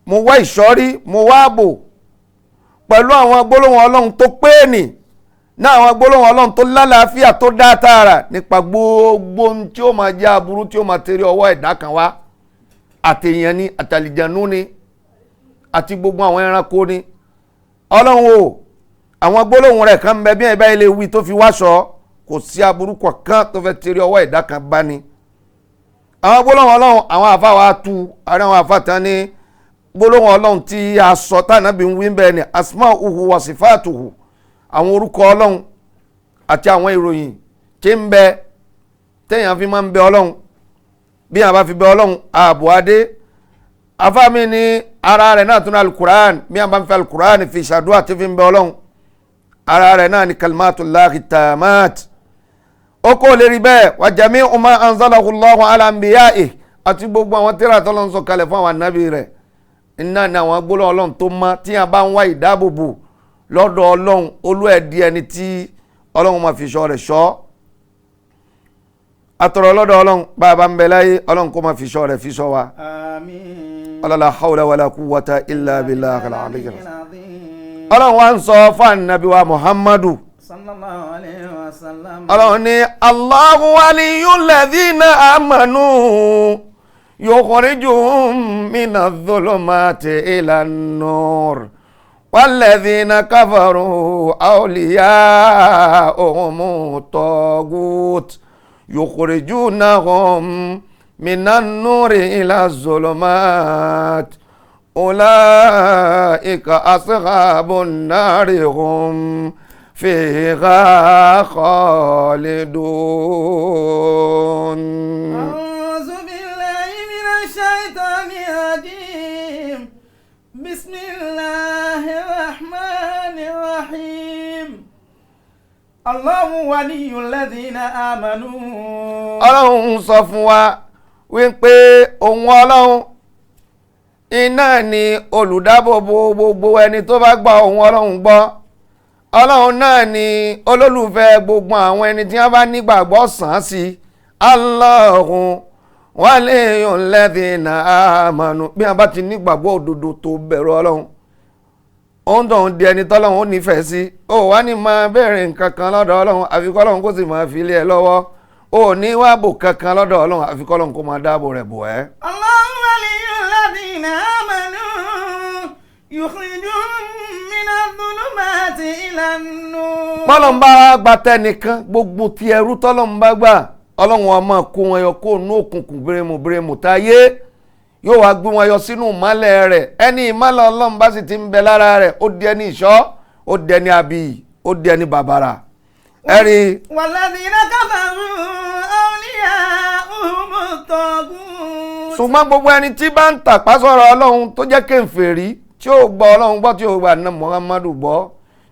mo wá ìṣọ́rí, mo wá ààbò pẹ̀lú àwọn gbólóhùn ọlọ́run tó pé nì náà, àwọn gbólóhùn ọlọ́run tó lálàáfíà tó dá tààrà nípa gbogbo ohun tí ó máa jẹ́ aburú tí ó máa tẹ̀lé ọwọ́ ẹ̀dá kan wá, àtèèyàn ni, àtàlìjànú ni, àti gbogbo àwọn ẹranko ni. Ọlọ́run o, àwọn gbólóhùn rẹ̀ kan bẹ bí ẹ̀ bá ilé wí tó fi wáṣọ Kò sí aburú kankan tó fẹ́ tẹ̀lé ọwọ́ ẹ̀dá kan bá ní. Àwọn gbólóhùn ọlọ́run, àwọn àfa wa tu àárín àwọn àfa tán ní gbólóhùn ọlọ́run tí a sọ tànàbí ń wí bẹ́ẹ̀ ni asma'uhu wa sifatuhu, àwọn orúkọ ọlọ́run àti àwọn ìròyìn tí ń bẹ téèyàn fi máa ń bẹ ọlọ́run. Bí àwọn bá fi bẹ ọlọ́run, ààbò adé. Afámi ní ara rẹ̀ náà tún ní alukur'an. Bí àwọn bá fi alukur'an fi ṣàdúrà tí fi ń bẹ ọlọ́run, ara rẹ̀ náà ní kalimatullahi tamat. Ó kó lè rí bẹ́ẹ̀ wa jami'u ma anzalahu Allahu ala anbiya'ihi, àti gbogbo àwọn tírà tọ́lọ́run sọ kalẹ̀ fún àwọn ànábì rẹ̀, iná ni àwọn gbólóhùn ọlọ́run tó mọ́ tí a bá ń wá ìdáàbòbò lọ́dọ̀ ọlọ́run. Olú ẹ̀ di ẹni tí ọlọ́run máa fi ṣọ́ rẹ̀ ṣọ́. Atọ̀rọ̀ lọ́dọ̀ ọlọ́run, bá a bá ń bẹ láyé, ọlọ́run kó máa fi ṣọ́ rẹ̀ fi ṣọ́ wa. Àmín. Ọlọ́la hawla wala quwwata illa billahi al-aliyyil azim. Al-azim. Ọlọ́run wa ń sọ fún ànábì wa Muhammadu. Sallallahu alayhi wa sallam. Ọlọ́run ní Allahu waliyul ladhina amanu yukhrijuhum minadh dhulumati ilan nur walladhina kafaru awliya'uhumu taghut yukhrijunahum minan nuri ila dhulumat ulaika ashabun nari hum fiha khalidun. أعوذ بالله من الشيطان الرجيم. بسم الله الرحمن الرحيم. الله ولي الذين آمنوا. Ọlọ́run sọ fún wa wípé òun ọlọ́run iná ni olùdábòbò gbogbo ẹni tó bá gba òun ọlọ́run gbọ́. Ọlọ́run náà ni olólùfẹ́ gbogbo àwọn ẹni tí wọ́n bá nígbàgbọ́ sàn án sí. Allahu waliyul ladhina amanu. Bí wọ́n bá ti nígbàgbọ́ òdodo tó bẹ̀rù ọlọ́run, òun tó ń di ẹni tọ́lọ́run ó nífẹ̀ẹ́ sí. Ó wá ní máa béèrè nǹkan kan lọ́dọ̀ ọlọ́run àfi kọ́lọ́run kó sì máa fi lé ẹ lọ́wọ́. Ó ní wá bò kankan lọ́dọ̀ ọlọ́run àfi kọ́lọ́run kó máa dáàbò rẹ̀ bò ẹ́. الله ولي الذين آمنوا يخرجهم من الظلمات إلى النور. Bọ́lọ̀ ń bá gba tẹnìkan, gbogbo ti ẹrú tọ́lọ̀ ń bá gbà, ọlọ́run ọmọ kó wọn yọ kó nú òkùnkùn bírèmù bírèmù táyé, yóò wá gbé wọn yọ sínú ìmọ́lẹ̀ rẹ̀. Ẹni ìmọ́lẹ̀ ọlọ́run bá sì ti ń bẹ lára rẹ̀, ó di ẹni ìṣọ́, ó di ẹni abiyì, ó di ẹni bàbàrà. Ẹ̀rí. والذين كفروا أولياؤهم الطاغوت. Ṣùgbọ́n gbogbo ẹni tí bá ń tàpá sọ̀rọ̀ ọlọ́run, tó jẹ́ kèfèrí, tí ó gbọ́ ọlọ́run gbọ́, tí ó gbà ní Muhammadu gbọ́,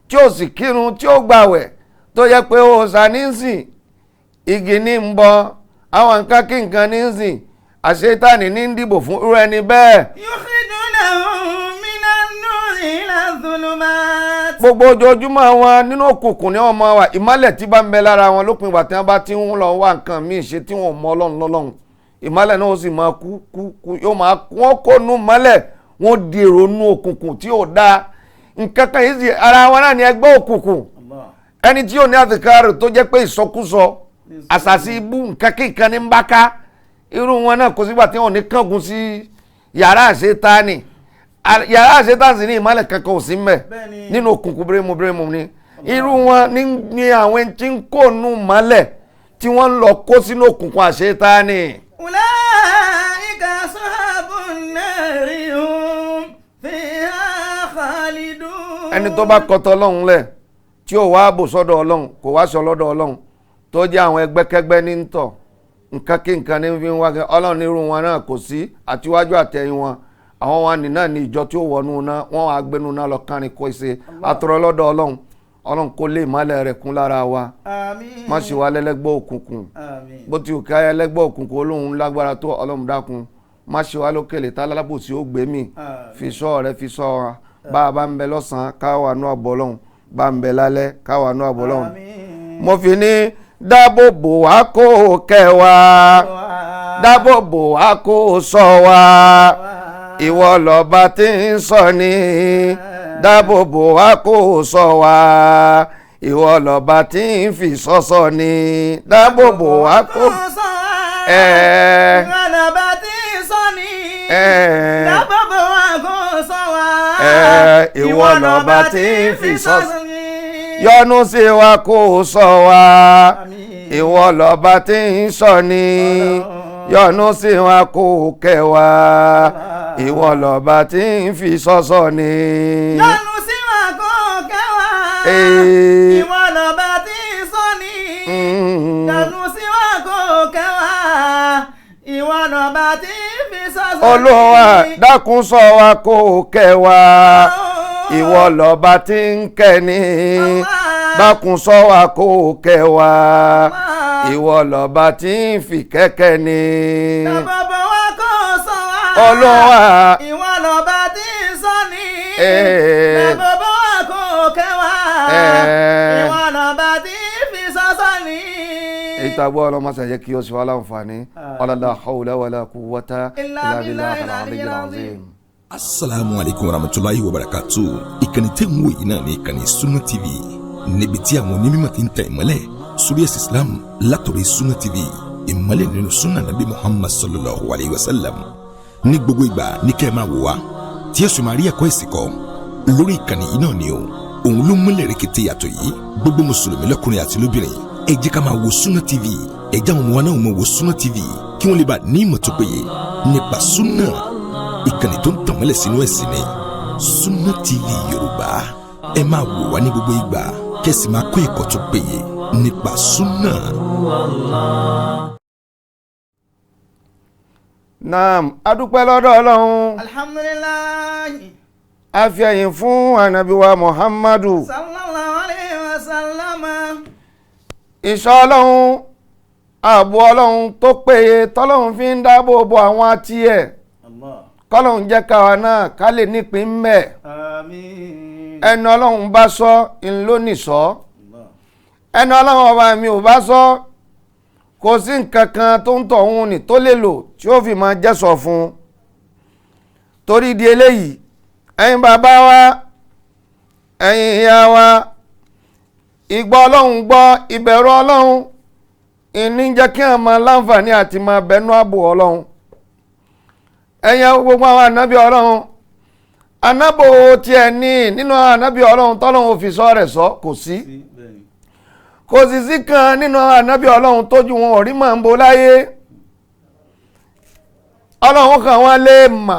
tí ó sì kírun, tí ó gbàwẹ̀, tó yẹ pé òòṣà ní ń sìn, igi ní ń bọ, àwọn nǹkan kí nǹkan ní ń sìn, àṣetánì ní ń dìbò fún irú ẹni bẹ́ẹ̀. يخرجونهم من النور إلى الظلمات. Gbogbo ojoojúmọ́ wọn nínú òkùnkùn ni wọ́n máa wà. Ìmọ́lẹ̀ tí bá ń bẹ lára wọn lópin ìgbà tí wọ́n bá ti ń lọ wá nǹkan míì ṣe tí wọ́n mọ ọlọ́run lọ́lọ́run, ìmọ́lẹ̀ náà ó sì máa kú kú kú, yóò máa wọ́n kó nu mọ́lẹ̀, wọ́n di èrò nu òkùnkùn tí ò dáa. Nǹkan kan yìí sì ara wọn náà ní ẹgbẹ́ òkùnkùn. Allah. Ẹni tí yóò ní àtìkárò tó jẹ́ pé ìsọkúsọ, àṣàṣì ibú, nǹkan kíkan ní ń bá ká, irú wọn náà kò sígbà tí wọn ò ní kángun sí yàrá àṣetáni. Yàrá àṣetáni sì ní ìmọ́lẹ̀ kankan ò sí mbẹ̀. Bẹ́ẹ̀ni. Nínú òkùnkùn bírèmù bírèmù ni irú wọn ní àwọn tí ń kó nù mọ́lẹ̀ tí wọ́n ń lọ kó sínú òkùnkùn àṣetáni. أولئك أصحاب النار هم فيها خالدون. Ẹni tó bá kọtọ ọlọ́run lẹ̀, tí ò wá bò sọ́dọ̀ ọlọ́run, kò wá sọ lọ́dọ̀ ọlọ́run, tó jẹ́ àwọn ẹgbẹ́kẹ́gbẹ́ ní ń tọ̀, nǹkan kí nǹkan ní fi ń wá kẹ́ ọlọ́run, nírú wọn náà kò sí àtiwájú àtẹ̀yìn wọn. Àwọn wọn ní náà ní ìjọ tí ó wọnú náà, wọ́n wàá gbénu náà lọ kárin kó ṣe. Àtọ̀rọ̀ lọ́dọ̀ ọlọ́run, ọlọ́run kó lè ìmọ́lẹ̀ rẹ̀ kún lára wa. Àmín. Má ṣe wá lẹ́lẹ́gbọ́ òkùnkùn. Àmín. Bó ti ká ẹlẹ́gbọ́ òkùnkùn olóhùn lágbára tó, ọlọ́run dákun, má ṣe wá lókèlè tá lálábòsí ó gbé mì. Àmín. Fi sọ rẹ, fi sọ wa. Bá a bá ń bẹ lọ́sàn-án, káwa nú àbọ̀ ọlọ́run. Bá ń bẹ lálẹ́, káwa nú àbọ̀ ọlọ́run. Àmín. Mo fi ní dáàbò bò wá kó kẹ́ wa, dáàbò bò wá kó ṣọ́ wa, ìwọ lọ́ba tí ń sọ ní. Dáàbò bò wá kó ṣọ́ wa, ìwọ lọ́ba tí ń fi sọ́sọ́ ní. Dáàbò bò wá kó sọ ẹ̀ ìwọ lọ́ba tí ń sọ ní. ẹ̀ Dáàbò bò wá kó ṣọ́ wa. Ẹ̀, ìwọ lọ́ba tí ń fi sọ́sọ́ ní. Yọ́nú sí wa kó o sọ wa. Àmín. Ìwọ lọ́ba tí ń sọ ni. Yọ́nú sí wa kó o kẹ́ wa. Ìwọ lọ́ba tí ń fi sọ́sọ́ ni. Yọ́nú sí wa kó kẹ́ wa. Ee. Ìwọ lọ́ba tí ń sọ ni. Yọ́nú sí wa kó kẹ́ wa. Ìwọ lọ́ba tí ń fi sọ́sọ́ ni. Olúwa dákun sọ wa kó o kẹ́ wa. Ìwọ lọ́ba tí ń kẹ́ ni. Dákun sọ wa kó o kẹ́ wa. Ìwọ lọ́ba tí ń fi kẹ́kẹ́ ni. Bàbá wa kó sọ wa. Olúwa. Ìwọ lọ́ba tí ń sọ ni. Ee. Bàbá wa kó kẹ́ wa. Ee. Ìwọ lọ́ba tí ń fi sọ́sọ́ ni. Èyí tá a gbọ́ ọlọ́mọ sàyẹ kí o sì wá láǹfààní. Wala hawla wala quwwata Illa illa billahi billahi al-aliyyil al-aliyyil azim. azim. Asalaamu aleykum warahmatulahi wabarakatu. Ìkànnì tẹ́ ń wò yìí náà ní ìkànnì Sunna TV, níbi tí àwọn onímọ̀ ti ń tẹ̀ ìmọ́lẹ̀ sórí ẹ̀sìn Islam látọ̀rọ̀ Sunna TV, ìmọ́lẹ̀ nínú sunna nabi Muhammad sallallahu alayhi wa sallam. Ní gbogbo ìgbà ní kẹ́ ẹ máa wò wá tí ẹ sì máa rí ẹ̀kọ́ ẹ̀sìn kọ́ lórí ìkànnì yìí náà ni o. Òun ló múlẹ̀ rẹ̀kẹ̀tẹ̀ yàtọ̀ yìí. Gbogbo mùsùlùmí lọ́kùnrin àti lóbìnrin, ẹ jẹ́ ká máa wo Sunna TV. Ẹ jẹ́ àwọn ọmọ wa náà máa wo Sunna TV kí wọ́n lè bá ní ìmọ̀ tó péye nípa sunna. Ìkànnì tó ń tànmọ́lẹ̀ sínú ẹ̀sìn ni Sunna TV Yorùbá. Ẹ máa wò wá ní gbogbo ìgbà kẹ́sì máa kọ́ ẹ̀kọ́ tó péye nípa sunna. Naam, adúpẹ́ lọ́dọ̀ Ọlọ́run. Alhamdulillahi. A fi ẹ̀yìn fún ànábì wa Muhammadu. Sallallahu alayhi wa sallam. Ìṣọ́ Ọlọ́run, ààbò Ọlọ́run tó péye tọ́lọ́run fi ń dáàbò bo àwọn àti ẹ̀. Allah. Kọ́lọ́run jẹ́ káwa náà ká lè nípìn mbẹ̀. Àmín. Ẹnu Ọlọ́run bá sọ ńlónìsọ. Allah. Ẹnu Ọlọ́run ọba mi ò bá sọ, kò sí nǹkan kan tó ń tọ̀ òun ní tó lè lò tí ó fi máa jẹ́sọ̀ fún un. Torí di eléyìí, ẹ̀yin bàbá wa, ẹ̀yin ìyá wa, ìgbọ́ Ọlọ́run gbọ́, ìbẹ̀rù Ọlọ́run ìní jẹ́ kí àwọn máa láǹfààní àti máa bẹnu ààbò Ọlọ́run. Ẹ̀yin gbogbo àwọn ànábì Ọlọ́run, ànábò tiẹ̀ ní nínú ànábì Ọlọ́run tọ́lọ́run ò fi sọ rẹ̀ sọ kò sí. Kò sì sí kan nínú ànábì Ọlọ́run tójú wọn ò rí màá ń bo láyé. Ọlọ́run kan wọ́n lè mà.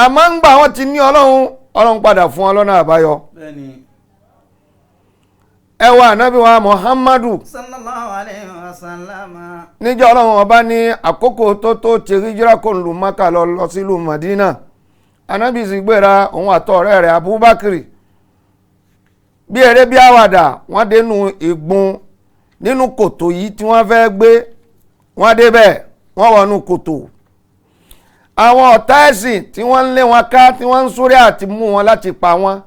Àmọ́ ń gbà wọ́n ti ní Ọlọ́run, Ọlọ́run padà fún wọn lọ́nà àbáyọ. Bẹ́ẹ̀ni. Ẹ wo ànábì wa Muhammadu. Sallallahu alayhi wa sallam. Níjọ́ Ọlọ́run ọba ní àkókò tó ti hijira kó lu Maka lọ sílùú Madina. Ànábì sì gbéra òun àtọ̀rẹ́ rẹ̀ Abubakar. Bí eré bí àwàdà, wọ́n dénú ìgbun nínú kòtò yìí tí wọ́n fẹ́ gbé. Wọ́n débẹ̀, wọ́n wọnú kòtò. Àwọn ọ̀tá ẹ̀sìn tí wọ́n ń lé wọn ká, tí wọ́n ń súré àti mú wọn láti pa wọ́n.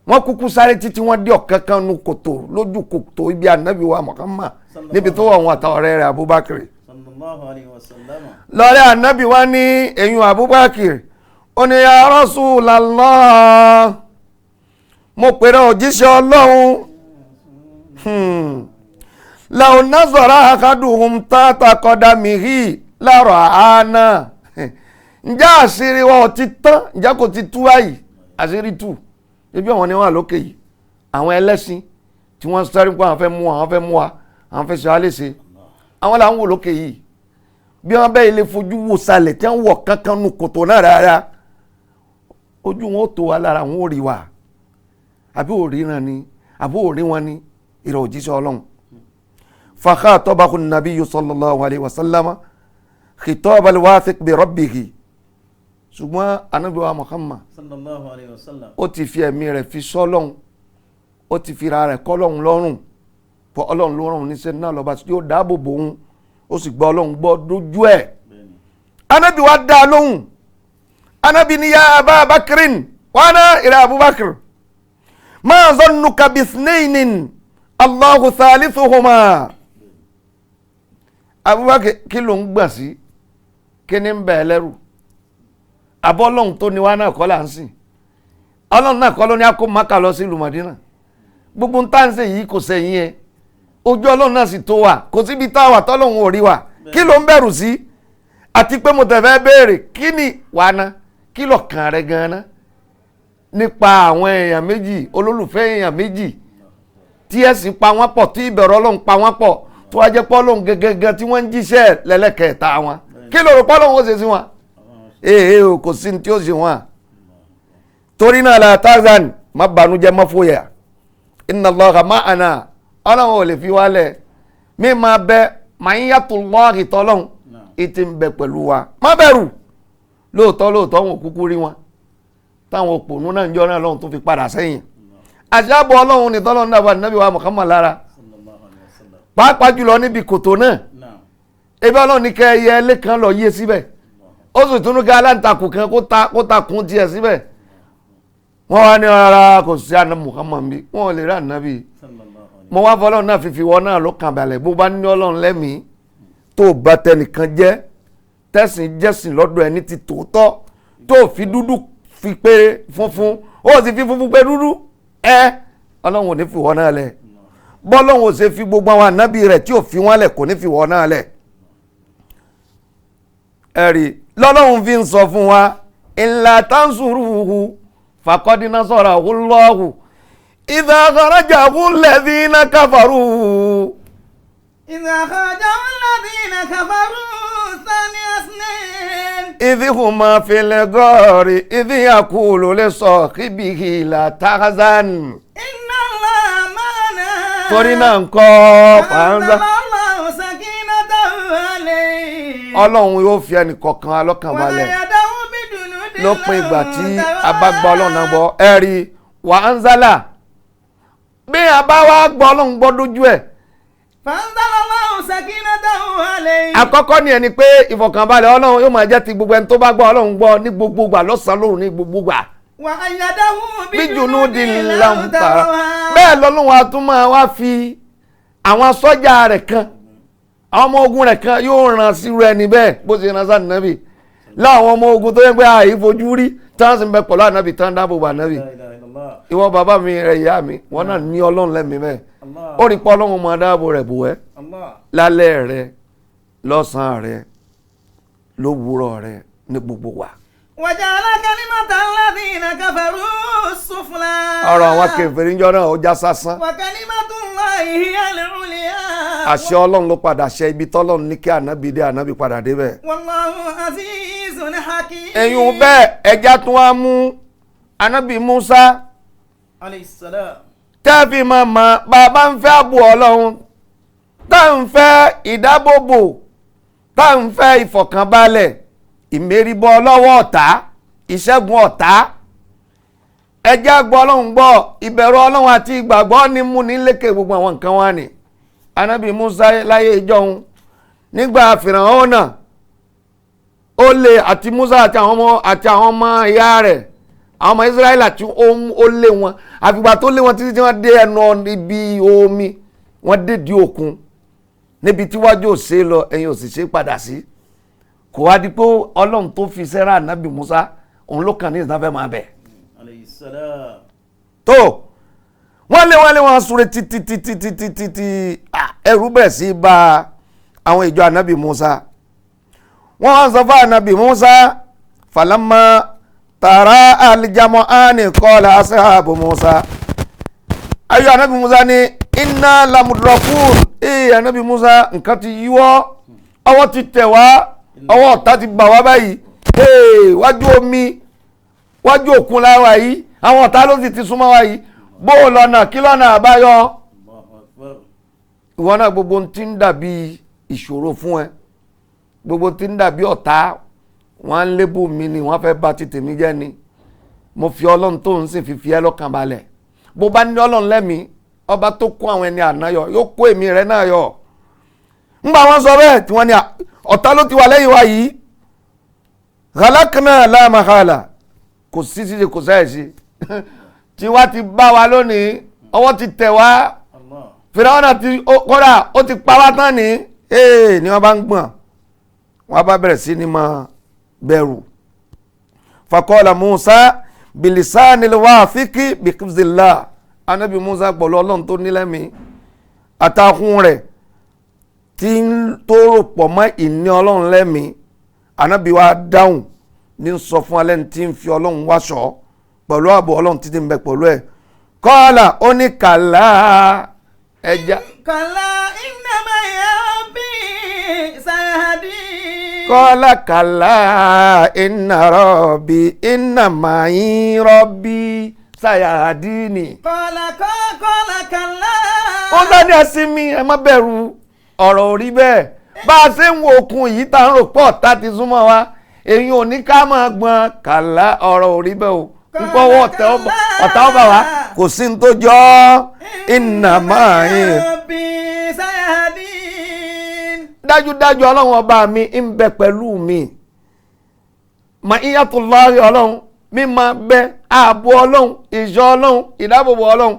Wọ́n kúkú sáré títí wọ́n dé ọ̀kánkán nu kòtò lójú kòtò ibi ànábì wa Muhammad níbi tó wọ̀ wọn àtọ̀rẹ́ rẹ̀ Abubakar. Sallallahu alayhi wa sallam. Lọ́rẹ́ ànábì wa ní eyín Abubakar, ó ní ya Rasulallah, mo pèrè òjíṣẹ́ Ọlọ́run. Law nazara ahaduhum tahta qadamihi láàrọ̀ àánà. Ǹjẹ́ àṣírí wa ò ti tán? Ǹjẹ́ kò ti tú báyìí? Àṣírí tú. Ibi àwọn ni wọ́n wà lókè yìí, àwọn ẹlẹ́sìn tí wọ́n sáré pé àwọn fẹ́ mú wa, àwọn fẹ́ mú wa, àwọn fẹ́ ṣe wá léṣe, àwọn là ń wò lókè yìí. Bí wọ́n bẹ́ẹ̀ lè fojú wo sàlẹ̀ tí wọ́n wọ̀ kankan nu kòtò náà rárá, ojú wọn ó tó wa lára, wọn ò rí wa. Àbí ò ríran ni, àbí ò rí wọn ni, ìrọ̀ òjíṣẹ́ Ọlọ́run. Fakhatabahu nabiyyu sallallahu alayhi wa sallam khitabal wathiq bi rabbihi. Ṣùgbọ́n Ànábì wa Muhammad Sallallahu alayhi wa sallam. ó ti fi ẹ̀mí rẹ̀ fi sọ́lọ́hun, ó ti fi ra rẹ̀ kọ́ lọ́hun lọ́rùn, fọ Ọlọ́run lọ́rùn níṣẹ́ náà lọ́ba tí yóò dáàbò bò òun, ó sì gbọ́ Ọlọ́run gbọ́ dójú ẹ̀. Bẹ́ẹ̀ni. Ànábì wa dá a lóhùn. Ànábì ní ya Aba Bakrin, wa ana ila Abubakar, ma zannuka bithnaynin Allahu thalithuhuma. Abubakar, kí ló ń gbà sí? Kí ni ń bẹ̀ ẹ́ lẹ́rù? Àbọ̀ Ọlọ́run tó ní wa náà kọ́ là ń sìn. Ọlọ́run náà kọ́ ló ní akó Mákà lọ sí ìlú Mádínà. Gbogbo ń tá ń ṣe yìí kò sẹ́yìn ẹ. Ojú Ọlọ́run náà sì tó wà. Kò síbi tá a wà tọ́lọ́run ò rí wa. Kí ló ń bẹ̀rù sí? Àti pé mo tẹ̀ fẹ́ béèrè, kí ni wàá ná? Kí lọ̀kàn rẹ gan-an ná? nípa àwọn èèyàn méjì, olólùfẹ́ èèyàn méjì tí ẹ̀sìn pa wọ́n pọ̀, tí ìbẹ̀rù Ọlọ́run pa wọ́n pọ̀, tó wá jẹ́ pọ́lọ́hún gẹ́gẹ́gẹ́ tí wọ́n ń jíṣẹ́ lẹ́lẹ́kẹ̀ẹ́ta wọn. Kí ló rò pọ́lọ́hún ó ṣe sí wọn? Ee o, kò sí ní tí ó ṣe wọn. Torí náà la Tarzan, má bànújẹ́, má fòyà, inna Allaha ma'ana, Ọlọ́run ò lè fi wálẹ̀, mí máa bẹ ma'iyatullahi tọ́lọ́hún ìtì ń bẹ pẹ̀lú wa, má bẹ̀rù. Lóòótọ́ lóòótọ́ wọn ò kúkú rí wọn, táwọn òpònú náà ń jọ náà lọ́hún tó fi padà sẹ́yìn. Àṣàbọ̀ Ọlọ́run ní tọ́lọ́hún dàbọ̀ ànábì wa Muhammad lára, pàápàá jùlọ níbi kòtò náà. Ebi Ọlọ́run ní kẹ́ ẹyẹ ẹlẹ́kan lọ yé síbẹ̀, ó sì tún ní ká aláǹtakùn kan kó ta kún tiẹ̀ síbẹ̀. Wọ́n wá ní rárá, kò sí àná Muhammad bí wọ́n ò lè rí ànábì. Mo wá fọlọ́run náà fífi wọ́n náà ló kàn balẹ̀. Bó bá ní Ọlọ́run lẹ́mìí, tó bá tẹnìkan jẹ́, tẹ̀sìn jẹ́sìn lọ́dọ̀ ẹni ti tòótọ́, tó fi dúdú fi pé funfun, ó sì fi funfun pé dúdú, ẹ Ọlọ́run ò ní fi wọ́n náà lẹ̀. Bọ́lọ́run ò ṣe fi gbogbo àwọn ànábì rẹ̀ tí ò fi wọ́n lẹ̀, kò ní fi wọ́n náà lẹ̀. Ẹ̀rí lọ́lọ́run fi ń sọ fún wa, illa tansuruhu faqad nasarahu Allahu idha kharajahu alladhina kafaru. Idha kharajahu alladhina kafaru thaniya ithnain. Idh huma fil ghari idh yaqulu li sahibihi la tahzan. Inna Allaha ma'ana. Torí náà ń kọ́ pàǹdà. Ọlọ́run yóò fi ẹnì kọ̀ọ̀kan alọ́kàn balẹ̀ lópin ìgbà tí a bá gbọ́ Ọlọ́run náà gbọ́. Ẹ rí wà á ń zálà bí a bá wá gbọ́ Ọlọ́run gbọ́ dójú ẹ̀. Àkọ́kọ́ ni ẹni pé ìfọ̀kànbalẹ̀ Ọlọ́run yóò máa jẹ́ ti gbogbo ẹni tó bá gbọ́ Ọlọ́run gbọ́ ní gbogbo gbà, lọ́sàn-án lóru ní gbogbo gbà. Bíjùnú di làǹtà bẹ́ẹ̀ lọ́lọ́run a tún máa wá fi àwọn sọ́jà rẹ̀ kan, àwọn ọmọ ogun rẹ̀ kan yóò ràn sírú ẹni bẹ́ẹ̀ bó ṣe ràn sáà nàbì láwọn ọmọ ogun tó yẹ pé àì fojú rí tán sì ń bẹ pẹ̀lú ànábì tán dáàbò bò ànábì. Ìwọ bàbá mi rẹ ìyá mi, wọn náà ní Ọlọ́run lẹ́mìí bẹ́ẹ̀, ó rí pé Ọlọ́run máa dáàbò rẹ̀ bò ẹ́ lálẹ́ rẹ, lọ́sàn-án rẹ, lówùúrọ̀ rẹ, ní gbogbo wa. Waja'ala kalimata alladhina kafaru sufla. Ọ̀rọ̀ àwọn kèfèrí ńjọ́ náà ó já sásán. Wa kalimatullahi hiya al-ulya. Àṣẹ Ọlọ́run ló padà ṣe ibi tọ́lọ́run ní kí ànábì dé, ànábì padà débẹ̀. Wallahu azizun hakim. Ẹ̀yin bẹ́ẹ̀ ẹja tún wá mú ànábì Musa alayhi salam. Tẹ́ẹ̀fì máa mọ bàbá ń fẹ́ ààbò Ọlọ́run, tá ń fẹ́ ìdábòbò, tá ń fẹ́ ìfọ̀kànbalẹ̀, ìméribọ́ lọ́wọ́ ọ̀tá, ìṣẹ́gun ọ̀tá. Ẹjẹ́ àgbọ̀ Ọlọ́run gbọ́, ìbẹ̀rù Ọlọ́run àti ìgbàgbọ́ ní mú ní lékè gbogbo àwọn nǹkan wá ni. Ànábì Musa láyé ìjọun nígbà Fìràhónà ó lé àti Musa àti àwọn ọmọ ìyá rẹ̀, àwọn ọmọ Israẹli àti ó lé wọn, àfìgbà tó lé wọn títí tí wọ́n dé ẹnu ibi omi, wọ́n dé di òkun níbi tíwájú ò ṣe lọ, ẹ̀yìn ò sì ṣe padà sí. Kò wá di pé Ọlọ́run tó fi sẹ́ra ànábì Musa òun ló kàn ní ìsìnàfẹ́ máa bẹ̀. Tó wọ́n lé wọ́n súré títí títí títí títí, ẹ̀rù bẹ̀rẹ̀ sí bá àwọn ìjọ ànábì Musa. Wọ́n wá sọ fún ànábì Musa, falamma tara aljama'ani qala ashabu Musa. Ayọ̀ ànábì Musa ní inna lamudrakun. Ee ànábì Musa, nǹkan ti yíwọ́, ọwọ́ ti tẹ̀ wá, ọwọ́ ọ̀tá ti bà wá báyìí. Wájú omi, wájú òkun láwa yìí, àwọn ọ̀tá ló sì ti súnmọ́ wa yìí, bó o lọ́nà kí lọ́nà àbáyọ. Ìwọ náà gbogbo tí ń dàbí ìṣòro fún ẹ, gbogbo tí ń dàbí ọ̀tá, wọ́n ń lébù mi ni, wọ́n fẹ́ bà ti tèmi jẹ́ ni. Mo fi Ọlọ́run tó ń sìn fífi ẹ́ lọ́kàn balẹ̀. Bó bá ní Ọlọ́run lẹ́mìí, ọba tó kó àwọn ẹni àná yọ, yóò kó èmi rẹ náà yọ. Ńgbà wọn sọ bẹ́ẹ̀ tí wọ́n ní ọ̀tá ló ti wà lẹ́yìn wa yìí, ghalakna la mahala, kò sí ṣíṣe kò sáyẹ̀ sí, tí wá ti bá wa lónìí, ọwọ́ ti tẹ̀ wá, Fìràwọ́nà ti kọ́ra ó ti pa wá tán ní ni wọ́n bá ń gbọ̀n, wọ́n bá bẹ̀rẹ̀ sí ní máa bẹ̀rù. Faqala Musa bilisanil wafiki bikizillah. Anabi Musa pẹ̀lú Ọlọ́run tó nílẹ̀mí àtàkùn rẹ̀ tí ń tó rò pọ̀ mọ́ ìní Ọlọ́run lẹ́mí. Anabi wa dáhùn ní sọ fún alẹ́ tí ń fi Ọlọ́run wáṣọ Pẹ̀lú ààbò ọlọ́run títí ń bẹ pẹ̀lú ẹ̀. Kọ́lá ó ní kàlá ẹja. Kàlá innama ya rabbi sayahdi. Kọ́lá kàlá inna rabbi inna ma'i rabbi sayahdini. Kọ́lá kọ́lá kàlá. Ó dání ẹsìn mi, ẹ má bẹ̀rù, ọ̀rọ̀ ò rí bẹ́ẹ̀. Bá a ṣe ń wo okun yìí tá ń rò pọ̀ tá ti súnmọ́ wa, èyí ò ní ká máa gbọ́n. Kàlá ọ̀rọ̀ ò rí bẹ́ẹ̀ o. Nkọ́wọ́ ọ̀tá ọba wa kò sí ní tó jọ inna ma'i rabbi sayahdin. Dájúdájú ọlọ́run ọba mi ń bẹ pẹ̀lú mi. Ma'iyatullahi ọlọ́run mi máa bẹ, ààbò ọlọ́run, ìṣọ́ ọlọ́run, ìdáàbòbò ọlọ́run,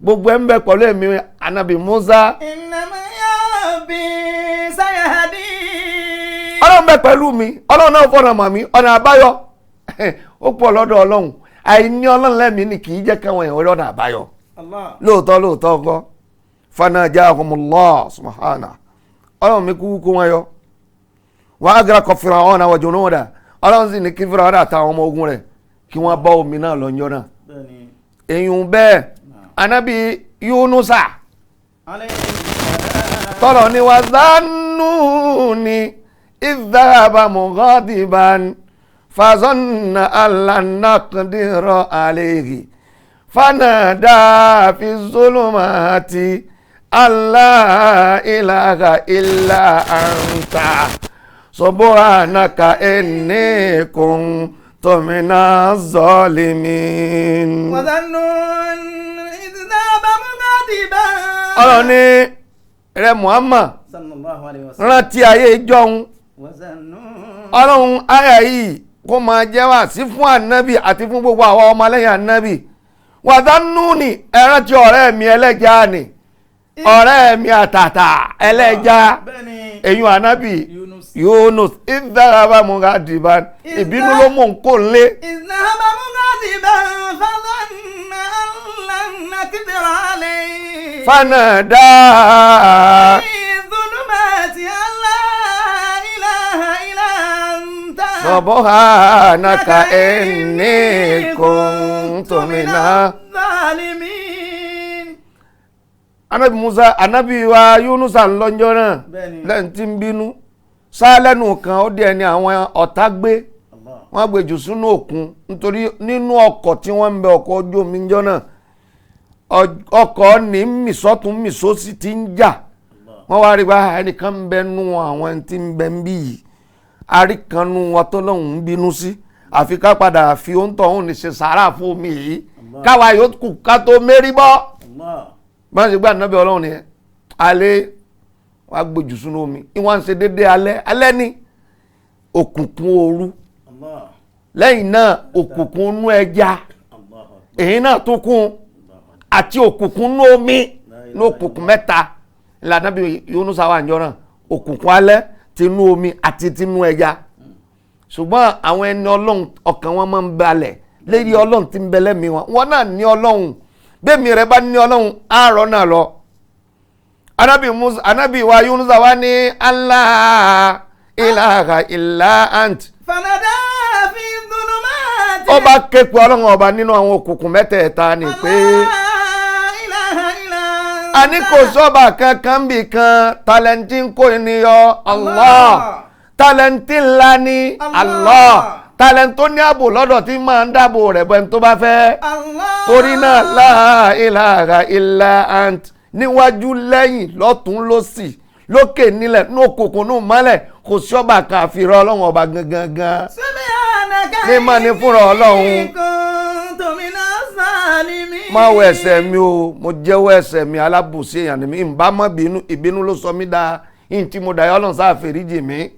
gbogbo ẹ̀ ń bẹ pẹ̀lú èmi anabi Musa. Inna ma'i rabbi sayahdin. Ọlọ́run bẹ pẹ̀lú mi, ọlọ́run náà fọ̀nà mọ̀ mí, ọ̀nà àbáyọ ó pọ̀ lọ́dọ̀ ọlọ́run. Àìní ọlọ́run lẹ́mìí ni kì í jẹ́ káwọn èèyàn lọ́nà àbáyọ. Lóòótọ́ lóòótọ́ ńkọ́ fanajahumullah subhana, ọlọ́run mi kúkú kó wọn yọ. Wa aghraqa Fir'auna wa junuda, ọlọ́run sì ní kí Fir'auna àtàwọn ọmọ ogun rẹ̀ kí wọ́n bá omi náà lọ́njọ́ náà. Èyí bẹ́ẹ̀ anabi Yunusa tọ́lọ̀ ni wa zannuni idh dhahaba mughadiban fazanna allan naqdira alayhi fanada fi zulumati alla ilaha illa anta subhanaka inni kuntu minaz zalimin. Ọlọ́run ní rẹ Muhammad rántí ayé ìjọun. Ọlọ́run àyà yìí kó máa jẹ́ wá sí fún ànábì àti fún gbogbo àwọn ọmọlẹ́yìn ànábì. Wàdánù ni ẹ rántí ọ̀rẹ́ mi ẹlẹ́ja ni, ọ̀rẹ́ mi àtàtà ẹlẹ́ja, èyí ànábì Yunus ìdáraba mugadiban, ìbínú ló mú nǹkó lé. Ìdáraba mugadiban fadhanna allan naqdira alayhi. Fanada. Zulumati alla ilaha illa anta. Subhanaka inni kuntu minaz zalimin. Anabi Musa, anabi wa Yunusa ńlọ́njọ́ náà lẹ́yìn tí ń bínú sálẹ́nu kan ó dé ẹni àwọn ọ̀tá gbé, wọ́n gbé jù sínú òkun nítorí nínú ọkọ̀ tí wọ́n ń bẹ ọkọ̀ ojú omi ńjọ́ náà, ọkọ̀ ní mìsọ́tún mìsọ́sì ti ń jà. Wọ́n wá rí bá ẹnìkan ń bẹ nú àwọn tí ń bẹ ń bí yìí, àríkanú wọn tó lóun ń bínú sí, àfi ká padà fi oúntọ̀ òun ní ṣe sàárà fún omi yìí káwa yóò kù ká tó mérí bọ́. Bá ń ṣe gbà nábẹ́ ọlọ́run ni alẹ́ wàá gbójú sínú omi, ìwọ̀n ń ṣe déédéé alẹ́ alẹ́ ní òkùnkùn òru, lẹ́yìn náà òkùnkùn inú ẹja èyí náà tó kún àti òkùnkùn inú omi ní òkùnkùn mẹ́ta ìlànà bí Yunusa wà níjọ́ náà, òkùnkùn alẹ́ tinú omi àti tinú ẹja. Ṣùgbọ́n àwọn ẹni ọlọ́run ọkàn wọn máa ń balẹ̀ lérí ọlọ́run tí ń bẹ lẹ́mìí wọn, wọn náà ní ọlọ́run, bẹ́ẹ̀mi rẹ bá ní ọlọ́run àárọ̀ náà lọ. Anabi Musa, anabi wa Yunusa wa ní Allah ilaha illa ant. Fanada fi dhulumati. Ó bá ké pe ọlọ́run ọba nínú àwọn òkùnkùn mẹ́tẹ̀ẹ̀ta ni pé Allah ilaha illa anta. A ní kò sọ́ba kankan bì kan, talẹ́ntì ń kó ènìyàn Allah, talẹ́ntì ńlá ní Allah, talẹ́ntì tó ní ààbò lọ́dọ̀ tí máa ń dáàbò rẹ̀ bọ́ ẹni tó bá fẹ́. Torí náà la ilaha illa ant, níwájú lẹ́yìn lọ́tún lọ́sì lókè nílẹ̀ ní òkùnkùn ní mọ́lẹ̀, kò sí ọba kan àfihàn ọlọ́run ọba gangan gan. Ní máa ní fúnra ọlọ́run. Má wo ẹ̀ṣẹ̀ mi o, mo jẹ́wọ́ ẹ̀ṣẹ̀ mi, alábòsí èèyàn ni mi, ìbá má bínú, ìbínú ló sọ mí da yín tí mo dà yọ ọlọ́run sáà fèrèjì mi.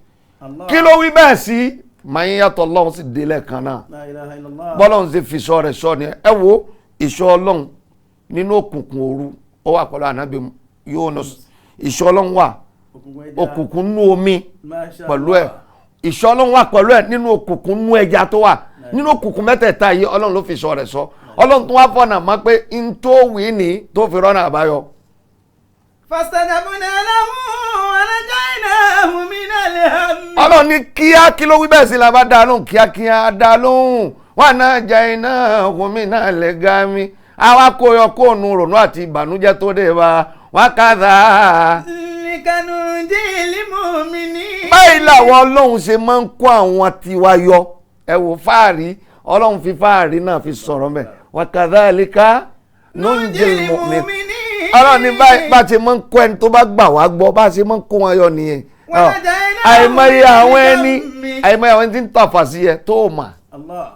Kí ló wí bẹ́ẹ̀ sí? Màá yín yàtọ̀ ọlọ́run sì délẹ̀ kan náà. Bọ́lọ́run sì fi ìṣọ́ rẹ̀ ṣọ́ ni. Ẹ wo ìṣọ́ ọlọ́run nínú òkùnkùn òru, ó wà pẹ̀lú ànábì Yunus. Ìṣọ́ ọlọ́run wà òkùnkùn nú omi pẹ̀lú ẹ̀, ìṣọ́ ọlọ́run wà pẹ̀lú ẹ̀ nínú òkùnkùn nú ẹja tó wà nínú òkùnkùn mẹ́tẹ̀ẹ̀ta yìí, ọlọ́run ló fi ìṣọ́ rẹ̀ ṣọ́. Ọlọ́run tó wá fọ̀nà mọ́ pé n tó wí ní tó fi rọ́nà àbáyọ. Fastajabna lahu wa najaynahu minal hammi. Ọlọ́run ní kíá kí ló wí bẹ́ẹ̀ sí la bá dá lóhùn, kíákíá dá lóhùn. Wà náà jẹ iná omi náà lè ga mi. Àwa kó yọ kóònù rònú àti ìbànújẹ́ tó dé bá wà kàdà. Báyìí làwọn ọlọ́run ṣe máa ń kó àwọn tiwa yọ. Ẹ wò fáàrí, ọlọ́run fi fáàrí náà fi sọ̀rọ̀ mẹ́. Wa kadhalika nunjil mu'min. Ọlọ́run ní bá ṣe máa ń kó ẹni tó bá gbà wá gbọ́, bá ṣe máa ń kó wọn yọ nìyẹn. Àìmọye àwọn ẹni, àìmọye àwọn ẹni tí ń tàfà sí ẹ tó mà,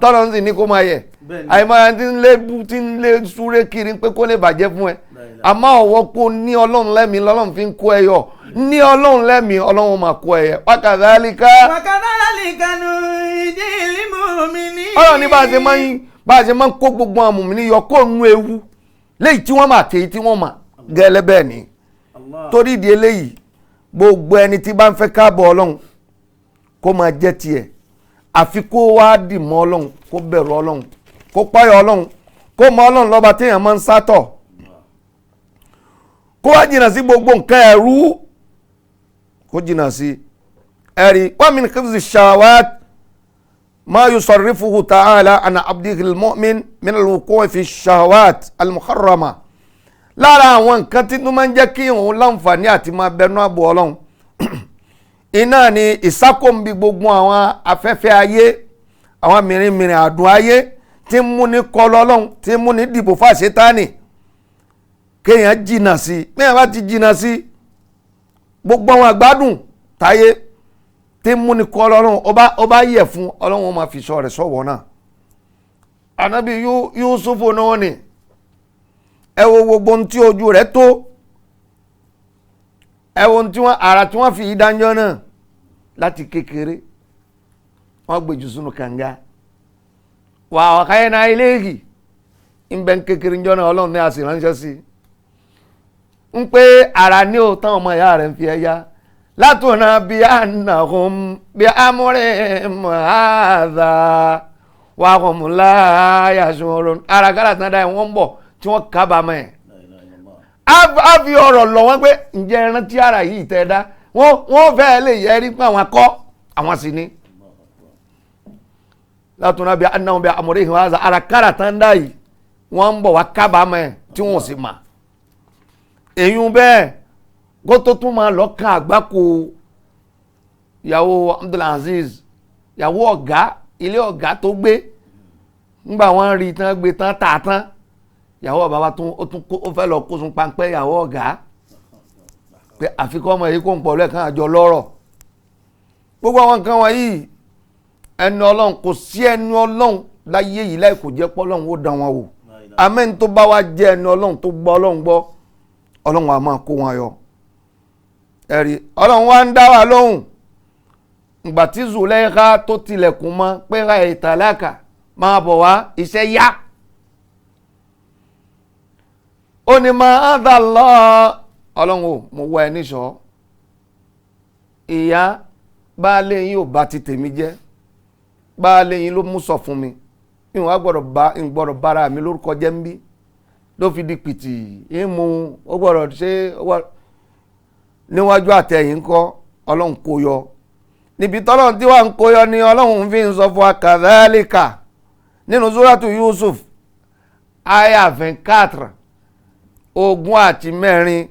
tọ́lọ́ ń sì ní kó máa yẹ. Àìmọye àwọn tí ń lé bú, tí ń lé súré kiri pé kó lè bàjẹ́ fún ẹ. Àmọ́ ọ̀wọ́ kó ní ọlọ́run lẹ́mìí lọ́lọ́run fi ń kó ẹ yọ. Ní ọlọ́run lẹ́mìí ọlọ́run máa kó ẹ yẹ. Wa kadhalika. Wa kadhalika nunjil mu'minin. Ọlọ́run ní bá a ṣe máa ń kó gbogbo àwọn mùmínì yọ kó nu ewu léyìí tí wọ́n mà tèyí tí wọ́n mà gẹ́lẹ́ bẹ́ẹ̀ ni. Torí ìdí eléyìí, gbogbo ẹni tí bá ń fẹ́ káàbọ̀ ọlọ́run kó máa jẹ́ tiẹ̀, àfi kó wá dì mọ́ ọlọ́run, kó bẹ̀rù ọlọ́run, kó páyọ̀ ọlọ́run, kó mọ ọlọ́run lọ́ba téèyàn máa ń sátọ̀, kó wá jìnnà sí gbogbo nǹkan ẹ̀rú, kó jìnnà sí ẹ̀rí. Wa min khifzi shawat ma yusarrifuhu ta'ala an abdihi al-mu'min min al-wuqu'i fi shahawat al-muharrama. Lára àwọn nǹkan tí tó máa ń jẹ́ kí òun láǹfààní àti máa bẹnu àbò ọlọ́run iná ni ìsákòǹbi gbogbo àwọn afẹ́fẹ́ ayé, àwọn mìíràn àdùn ayé tí ń múni kọlu ọlọ́run, tí ń múni dìbò fàṣetánì, kéèyàn jìnnà sí i. Kéèyàn bá ti jìnnà sí gbogbo àwọn àgbádùn táyé tí ń múni kọlu ọlọ́run, ó bá yẹ fún ọlọ́run, ó máa fi sọ rẹ̀ sọ̀wọ́ náà. Ànábì Yúsúfù náà ni ẹ wo gbogbo ohun tí ojú rẹ̀ tó, ẹ wo ohun tí wọ́n ara tí wọ́n fi ìdájọ́ náà láti kékeré wọ́n gbèjù sínú kànga wà ọ̀káyé náà eléyìí ń bẹ ń kékeré ńjọ́ náà ọlọ́run ní a sì ránṣẹ́ sí i ń pé ara ní o táwọn ọmọ ìyá rẹ̀ ń fi ẹ yá látọ̀nà bí ànàhùn bí amúrẹ̀ mọ́àdà wà kọ̀mùlá yàtọ̀ ara kára tán dá ẹ̀ wọ́n ń bọ̀ tí wọ́n kábàámọ̀ ẹ̀. A fi ọ̀rọ̀ lọ wọ́n pé ǹjẹ́ rántí ara yìí tẹ́ dá, wọ́n fẹ́ẹ́ lè yẹ rí pé àwọn akọ́ àwọn sì ni. Látọ̀nà bí ànàhùn bí amúrẹ̀ mọ́àdà ara kára tán dá yìí wọ́n ń bọ̀ wá kábàámọ̀ ẹ̀ tí wọ́n sì mà. Èyún bẹ́ẹ̀ kó tó tún máa lọ kan àgbákò ìyàwó Abdulaziz, ìyàwó ọ̀gá ilé ọ̀gá tó gbé ńgbà wọ́n rí tán gbé tán tà tán, ìyàwó bàbá tún ó tún kó ó fẹ́ lọ kó sun pańpẹ́ ìyàwó ọ̀gá pé àfikún ọmọ yìí kò ń pọ̀ lẹ́ẹ̀kan àjọ lọ́rọ̀. Gbogbo àwọn nǹkan wọ̀nyí ẹnu ọlọ́run kò sí ẹnu ọlọ́run láyé yìí láì kò jẹ́ pọ́lọ́run ó dán wọn wò. Àmẹ́ni tó bá wá jẹ́ ẹnu ọlọ́run tó gbọ́ ọlọ́run gbọ́, ọlọ́run á máa kó wọn yọ. Ẹ̀rí ọlọ́run wá ń dá wa lóhùn ìgbà tí Zulaikha tó tilẹ̀kùn mọ́ pé ra ìtàlákà máa bọ̀ wá iṣẹ́ yá. Ó ní máa dà lọ ọlọ́run ò mo wá ẹ níṣọ́, ìyá baálé yín ò bá ti tèmi jẹ́, baálé yín ló mú sọ fún mi, ìwọ̀n á gbọ́dọ̀ bá ìgbọ́dọ̀ bára mi lórúkọ jẹ́ ń bí ló fi di pìtì ìmú ó gbọ́dọ̀ ṣe níwájú àtẹ̀yìn kọ́ ọlọ́run kó yọ. Níbi tọ́lọ́run tí wàá ń kó yọ ni ọlọ́run fi ń sọ fún wa kàdálíkà nínú súrátù Yusuf aya 24 24.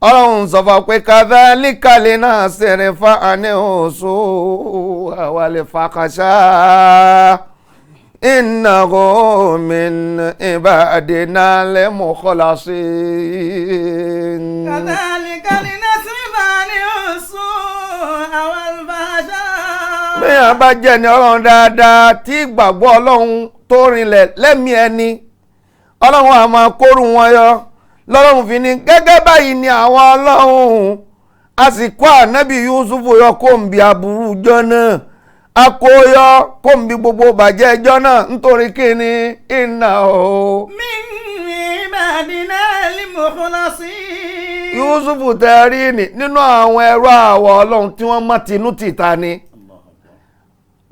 Ọlọ́run sọ fún wa pé kàdálíkà lè náà ṣẹ̀rẹ̀ fa àní oṣù àwàlẹ̀ fàkàṣà innahu min ibadina al-mukhlasin. Kadhalika linasrifa anhu su'a wal fahsha. Bẹ́ẹ̀ bá jẹ́ ni ọlọ́run dáadáa tí ìgbàgbọ́ ọlọ́run tó rinlẹ̀ lẹ́mìí ẹni, ọlọ́run á máa kóru wọn yọ. Lọ́lọ́run fi ní gẹ́gẹ́ báyìí ni àwọn ọlọ́run a sì kó ànábì Yusufu yọ kó ń bi aburú jọ náà, akóyọ kó ń bi gbogbo bàjẹ́ ẹjọ́ náà nítorí kíni iná o. Min ibadina al-mukhlasin. Yusufu tẹ rí ni nínú àwọn ẹrú àwọ̀ ọlọ́run tí wọ́n mọ́ tinú tìta ni.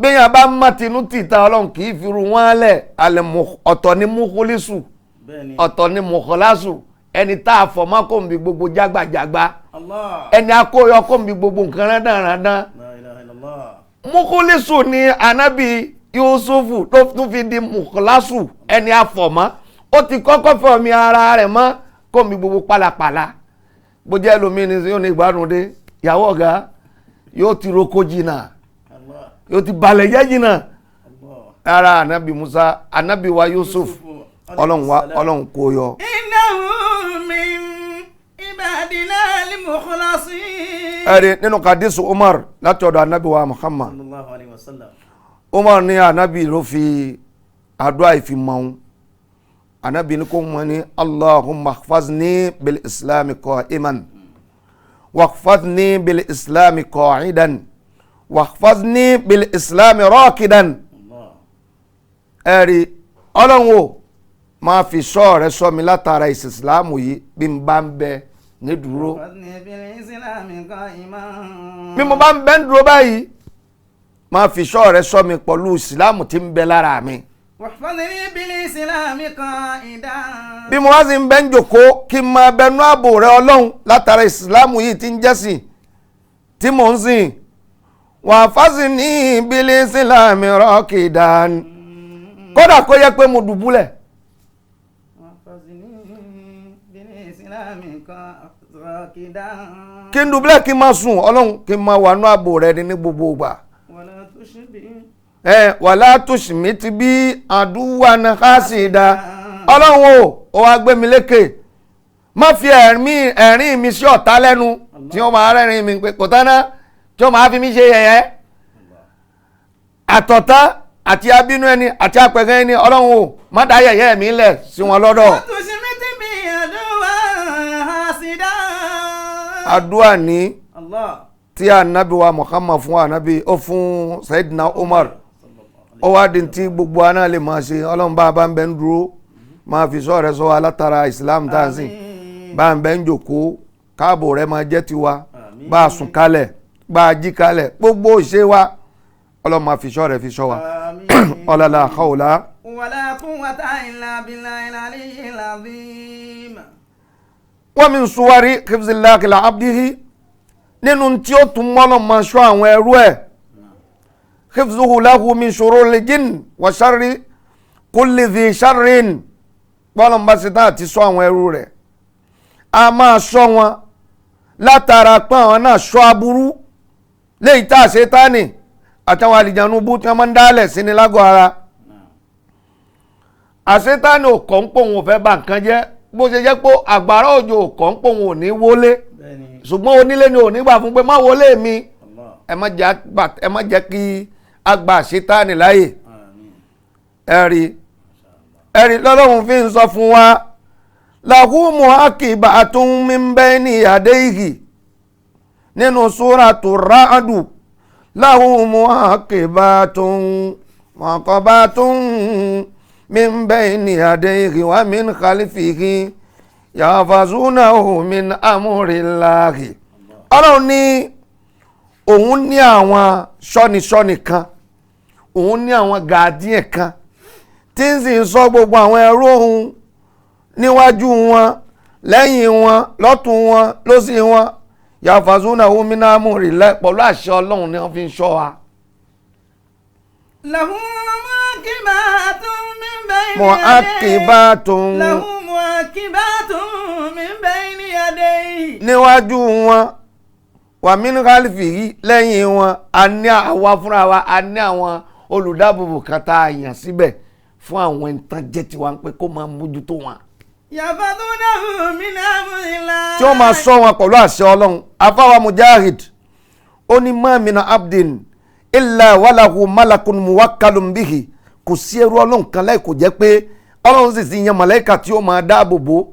Bíyàn bá mọ́ tinú tìta ọlọ́run kì í firu wọ́n lẹ̀. Ọ̀tọ̀ ni mukhlisu, ọ̀tọ̀ ni mukhlasu, ẹni tá a fọ̀ mọ́ kó ń bi gbogbo jágbàjágbá, ẹni akóyọ kó ń bi gbogbo nǹkan rándanrandan. Mukhlisu ni ànábì Yusufu ló tún fi di mùkọ́lásù ẹni àfọ̀mọ́. Ó ti kọ́kọ́ fẹ́ omi ara rẹ̀ mọ́ kó mi gbogbo pálapàla. Bó jẹ́ lómi ni yóò ní ìgbádùn dé, ìyàwó ọ̀gá yóò ti roko jìnnà, yóò ti balẹ̀ jẹ́ jìnnà. Rárá, anabi Musa, anabi wa Yusuf, ọlọ́run wa, ọlọ́run kó yọ. Innahu min ibadina al-mukhlasin. Ẹ̀rí nínú kadisu Umar láti ọ̀dọ̀ anabi wa Muhammad. Sallallahu alayhi wa sallam. Umar ní anabi ló fi àdúrà ìfimọ̀ òun. Anabi ní kó mọ̀ ní Allahumma khfazni bil islami qa'iman wakhfazni bil islami qa'idan wakhfazni bil islami rakidan. Ẹ̀rí ọlọ́run o, máa fi sọ rẹ sọ mi látara ìsìsìlámù yìí bí n bá ń bẹ ní dúró. Wakhfazni bil islami qa'iman. Bí mo bá ń bẹ ń dúró báyìí, máa fi sọ rẹ sọ mi pẹ̀lú ìsìlámù tí ń bẹ lára mi. Wakhfazni bil islami qa'idan. Bí mo wá sì ń bẹ ń jòkó, kí n máa bẹnu ààbò rẹ ọlọ́run látara ìsìlámù yìí tí ń jẹ́sìn tí mò ń sìn. Wakhfazni bil islami rakidan. Kódà kó yẹ pé mo dùbúlẹ̀. Wakhfazni bil islami rakidan. Kí n dùbúlẹ̀ kí n máa sùn ọlọ́run, kí n máa wà nú ààbò rẹ ní gbogbo ìgbà. Wala tushbi. Ẹ wàlá tùsùmí ti bí àdúrà náà ká sì dá. Ọlọ́run o, ó wá gbé mi lékè, má fi ẹ̀rín mi sí ọ̀tá lẹ́nu tí wọ́n máa rẹ́rìn mi pé kò tán ná, tí wọ́n máa fi mí ṣe yẹ̀yẹ́. Àtọ̀tá àti abínú ẹni àti apẹ̀gẹ́ ẹni, ọlọ́run o, má dá yẹ̀yẹ́ mi lẹ̀ sí wọn lọ́dọ̀. Wala tushmi ti bí àdúrà hasidan. Àdúrà ní Allah. tí anabi wa Muhammad fún anabi ó fún Sayyidina Umar, ó wá di tí gbogbo aná lè máa ṣe. Ọlọ́run bá a bá ń bẹ ń dúró, máa fi sọ rẹ sọ wa látara Islam tá à ń sìn. Bá a ń bẹ ń jòkó, káàbò rẹ máa jẹ́ tiwa. Bá a sùn kalẹ̀, bá a jí kalẹ̀, gbogbo ìṣe wa, ọlọ́run máa fi sọ rẹ fi sọ wa. Àmín. Ọlọ́lá hawla. Wala quwwata illa billahil aliyyil azim. Wa min suwari hifzillahi li abdihi, nínú tí ó tún mọ́lọ́ máa ṣọ́ àwọn ẹrú ẹ̀, hifzuhu lahu min shururil jinn wa sharri kulli dhi sharrin. Bọ́lọ̀ ń bá ṣe tán àti ṣọ́ àwọn ẹrú rẹ̀, a máa ṣọ́ wọn látara pé àwọn náà ṣọ́ aburú léyìí tá a ṣe tánì àtàwọn àlìjánu bú tí wọ́n máa ń dálẹ̀ sí ni lágọ̀ọ́ ara. Àṣetánì ò kọ́ ń pò wọn ò fẹ́ bà nǹkan jẹ́, bó ṣe jẹ́ pé àgbàrá òjò ò kọ́ ń pò wọn ò ní wọlé, Bẹ́ẹ̀ni. ṣùgbọ́n onílé ni ò ní gbà fún pé má wọlé mi. Allah. Ẹ má jẹ́ kí a gba àṣetánì láàyè. Àmín. Ẹ̀rí lọ́lọ́run fi ń sọ fún wa, lahu muhaqibatun min bayni yadayhi, nínú suratu Ra'du, lahu muhaqibatun muhaqibatun min bayni yadayhi wa min khalfihi yahfazunahu min amrillahi. Ọlọ́run ní òun ní àwọn ṣọ́niṣọ́ni kan, òun ní àwọn gàdíẹ̀ kan tí ń sì ń sọ gbogbo àwọn ẹrú òun níwájú wọn, lẹ́yìn wọn, lọ́tún wọn, lósì wọn. Yahfazunahu min amrillahi, pẹ̀lú àṣẹ ọlọ́run ni wọ́n fi ń ṣọ́ wa. Lahu muaqibatun min bayni yadayhi. Muaqibatun. Lahu muaqibatun min bayni yadayhi. Níwájú wọn, wa min khalfihi, lẹ́yìn wọn, a ní àwa fúnra wa, a ní àwọn olùdáàbòbò kan tá a yàn síbẹ̀ fún àwọn ìtàn jẹ́ tiwa pé kó máa mójútó wọn. Yahfazunahu min amrillahi. Tí ó máa sọ wọn pẹ̀lú àṣẹ ọlọ́run. Afáwa Mujahid ó ní ma mina abdin illa walahu malakun muwakkalun bihi. Kò sí ẹrú ọlọ́run kan láì kò jẹ́ pé ọlọ́run sì ti yan màláíkà tí ó máa dáàbò bò,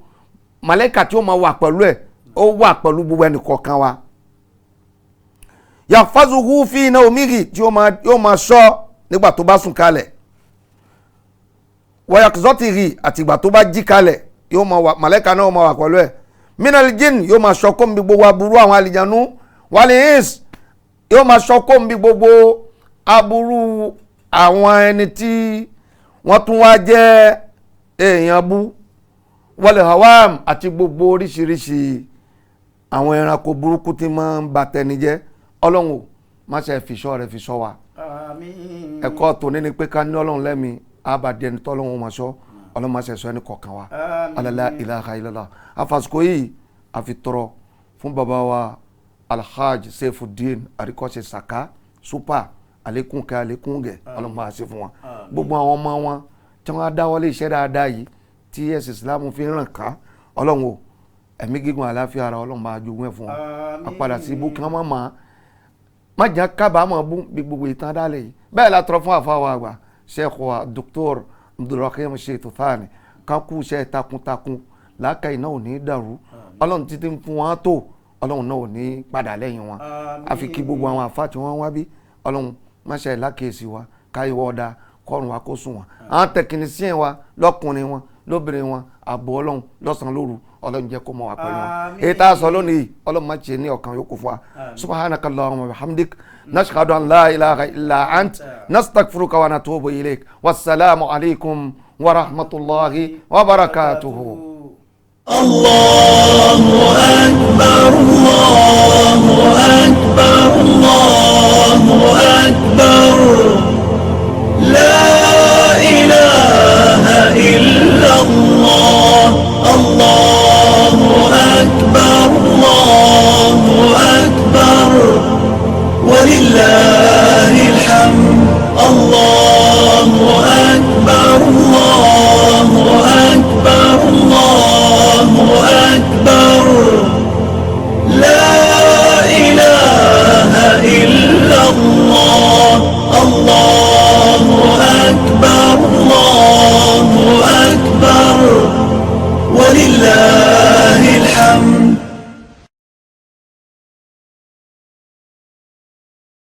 màláíkà tí ó máa wà pẹ̀lú ẹ̀, ó wà pẹ̀lú gbogbo ẹnì kọ̀ọ̀kan wa. Yahfazuhu fi nawmihi, tí ó máa ṣọ́ nígbà tó bá sùn kalẹ̀, wayakzọ́tìrì, àtìgbà tó bá jí kalẹ̀, yóò máa wà, màláíkà náà máa wà pẹ̀lú ẹ̀. Minal jinn, yóò máa ṣọ́ kó ń bi gbogbo aburú àwọn àlìjánu, wal ins, yóò máa ṣọ́ kó ń bi gbogbo aburú àwọn ẹni tí wọ́n tún wá jẹ́ èèyàn bú, wal hawam, àti gbogbo oríṣiríṣi àwọn ẹranko burúkú tí máa ń ba tẹni jẹ́. Ọlọ́run o, má ṣe fi ṣọ́ rẹ fi ṣọ́ wa. Àmín. Ẹ̀kọ́ tòní ni pé ká ní ọlọ́run lẹ́mi àbàdí ẹni tọ́lọ́run máa sọ, ọlọ́run máa ṣẹ̀ṣọ́ ẹni kọ̀ọ̀kan wa. Alala ilaha illallah. Àfàsùkò yìí àfi tọrọ fún baba wa Alhaji Seifuddin Àríkọ́ṣe Saka super, àlékún kẹ, àlékún gẹ, ọlọ́run máa ṣe fún wọn. Gbogbo àwọn ọmọ wọn tí wọ́n á dáwọ́lé iṣẹ́ dáadáa yìí tí ẹ̀sìn Islam fi ń ràn ká, ọlọ́run o, ẹ̀mí gígùn, àláfíà ara, ọlọ́run máa jogún ẹ̀ fún wọn. Àpadà sí ibú kí wọ́n má máa má jẹ́ kábàámọ̀ bú bí gbogbo ìtàn dálẹ̀ yìí. Bẹ́ẹ̀ la tọrọ fún àfáwọ̀ àgbà Sheikh wa Dr. Abdulrahim Sheikh Thani, kan kú iṣẹ́ takuntakun, làákàyè náà ò ní dàrú, ọlọ́run títí ń fún wọn tó, ọlọ́run náà ò ní padà lẹ́yìn wọn. Àfi kí gbogbo àwọn àfa tí wọ́n wá bí, ọlọ́run má ṣe lákèésí wa káyọ̀ ọ̀dà kọ́run wa kó sùn wọn. Àwọn tẹkinísíẹ̀ wa lọ́kùnrin wọn, lóbìnrin wọn, ààbò ọlọ́run lọ́sàn-án lóru, ọlọ́run jẹ́ kó mọ̀ wá pẹ̀lú wọn. Èyí tá a sọ lónìí, ọlọ́run má ṣe ní ọ̀kan yòókù fún wa. Subhanaka allahumma wa bihamdik, nashhadu an la ilaha illa ant, nastaghfiruka wa natubu ilayk. Wasalaamu alaykum wa rahmatulahi wa barakatuhu. الله أكبر، الله أكبر، الله أكبر، لا إله إلا الله، الله أكبر، الله أكبر، ولله الحمد، الله أكبر، الله أكبر، الله أكبر، لا إله إلا الله، الله أكبر، الله أكبر، ولله الحمد.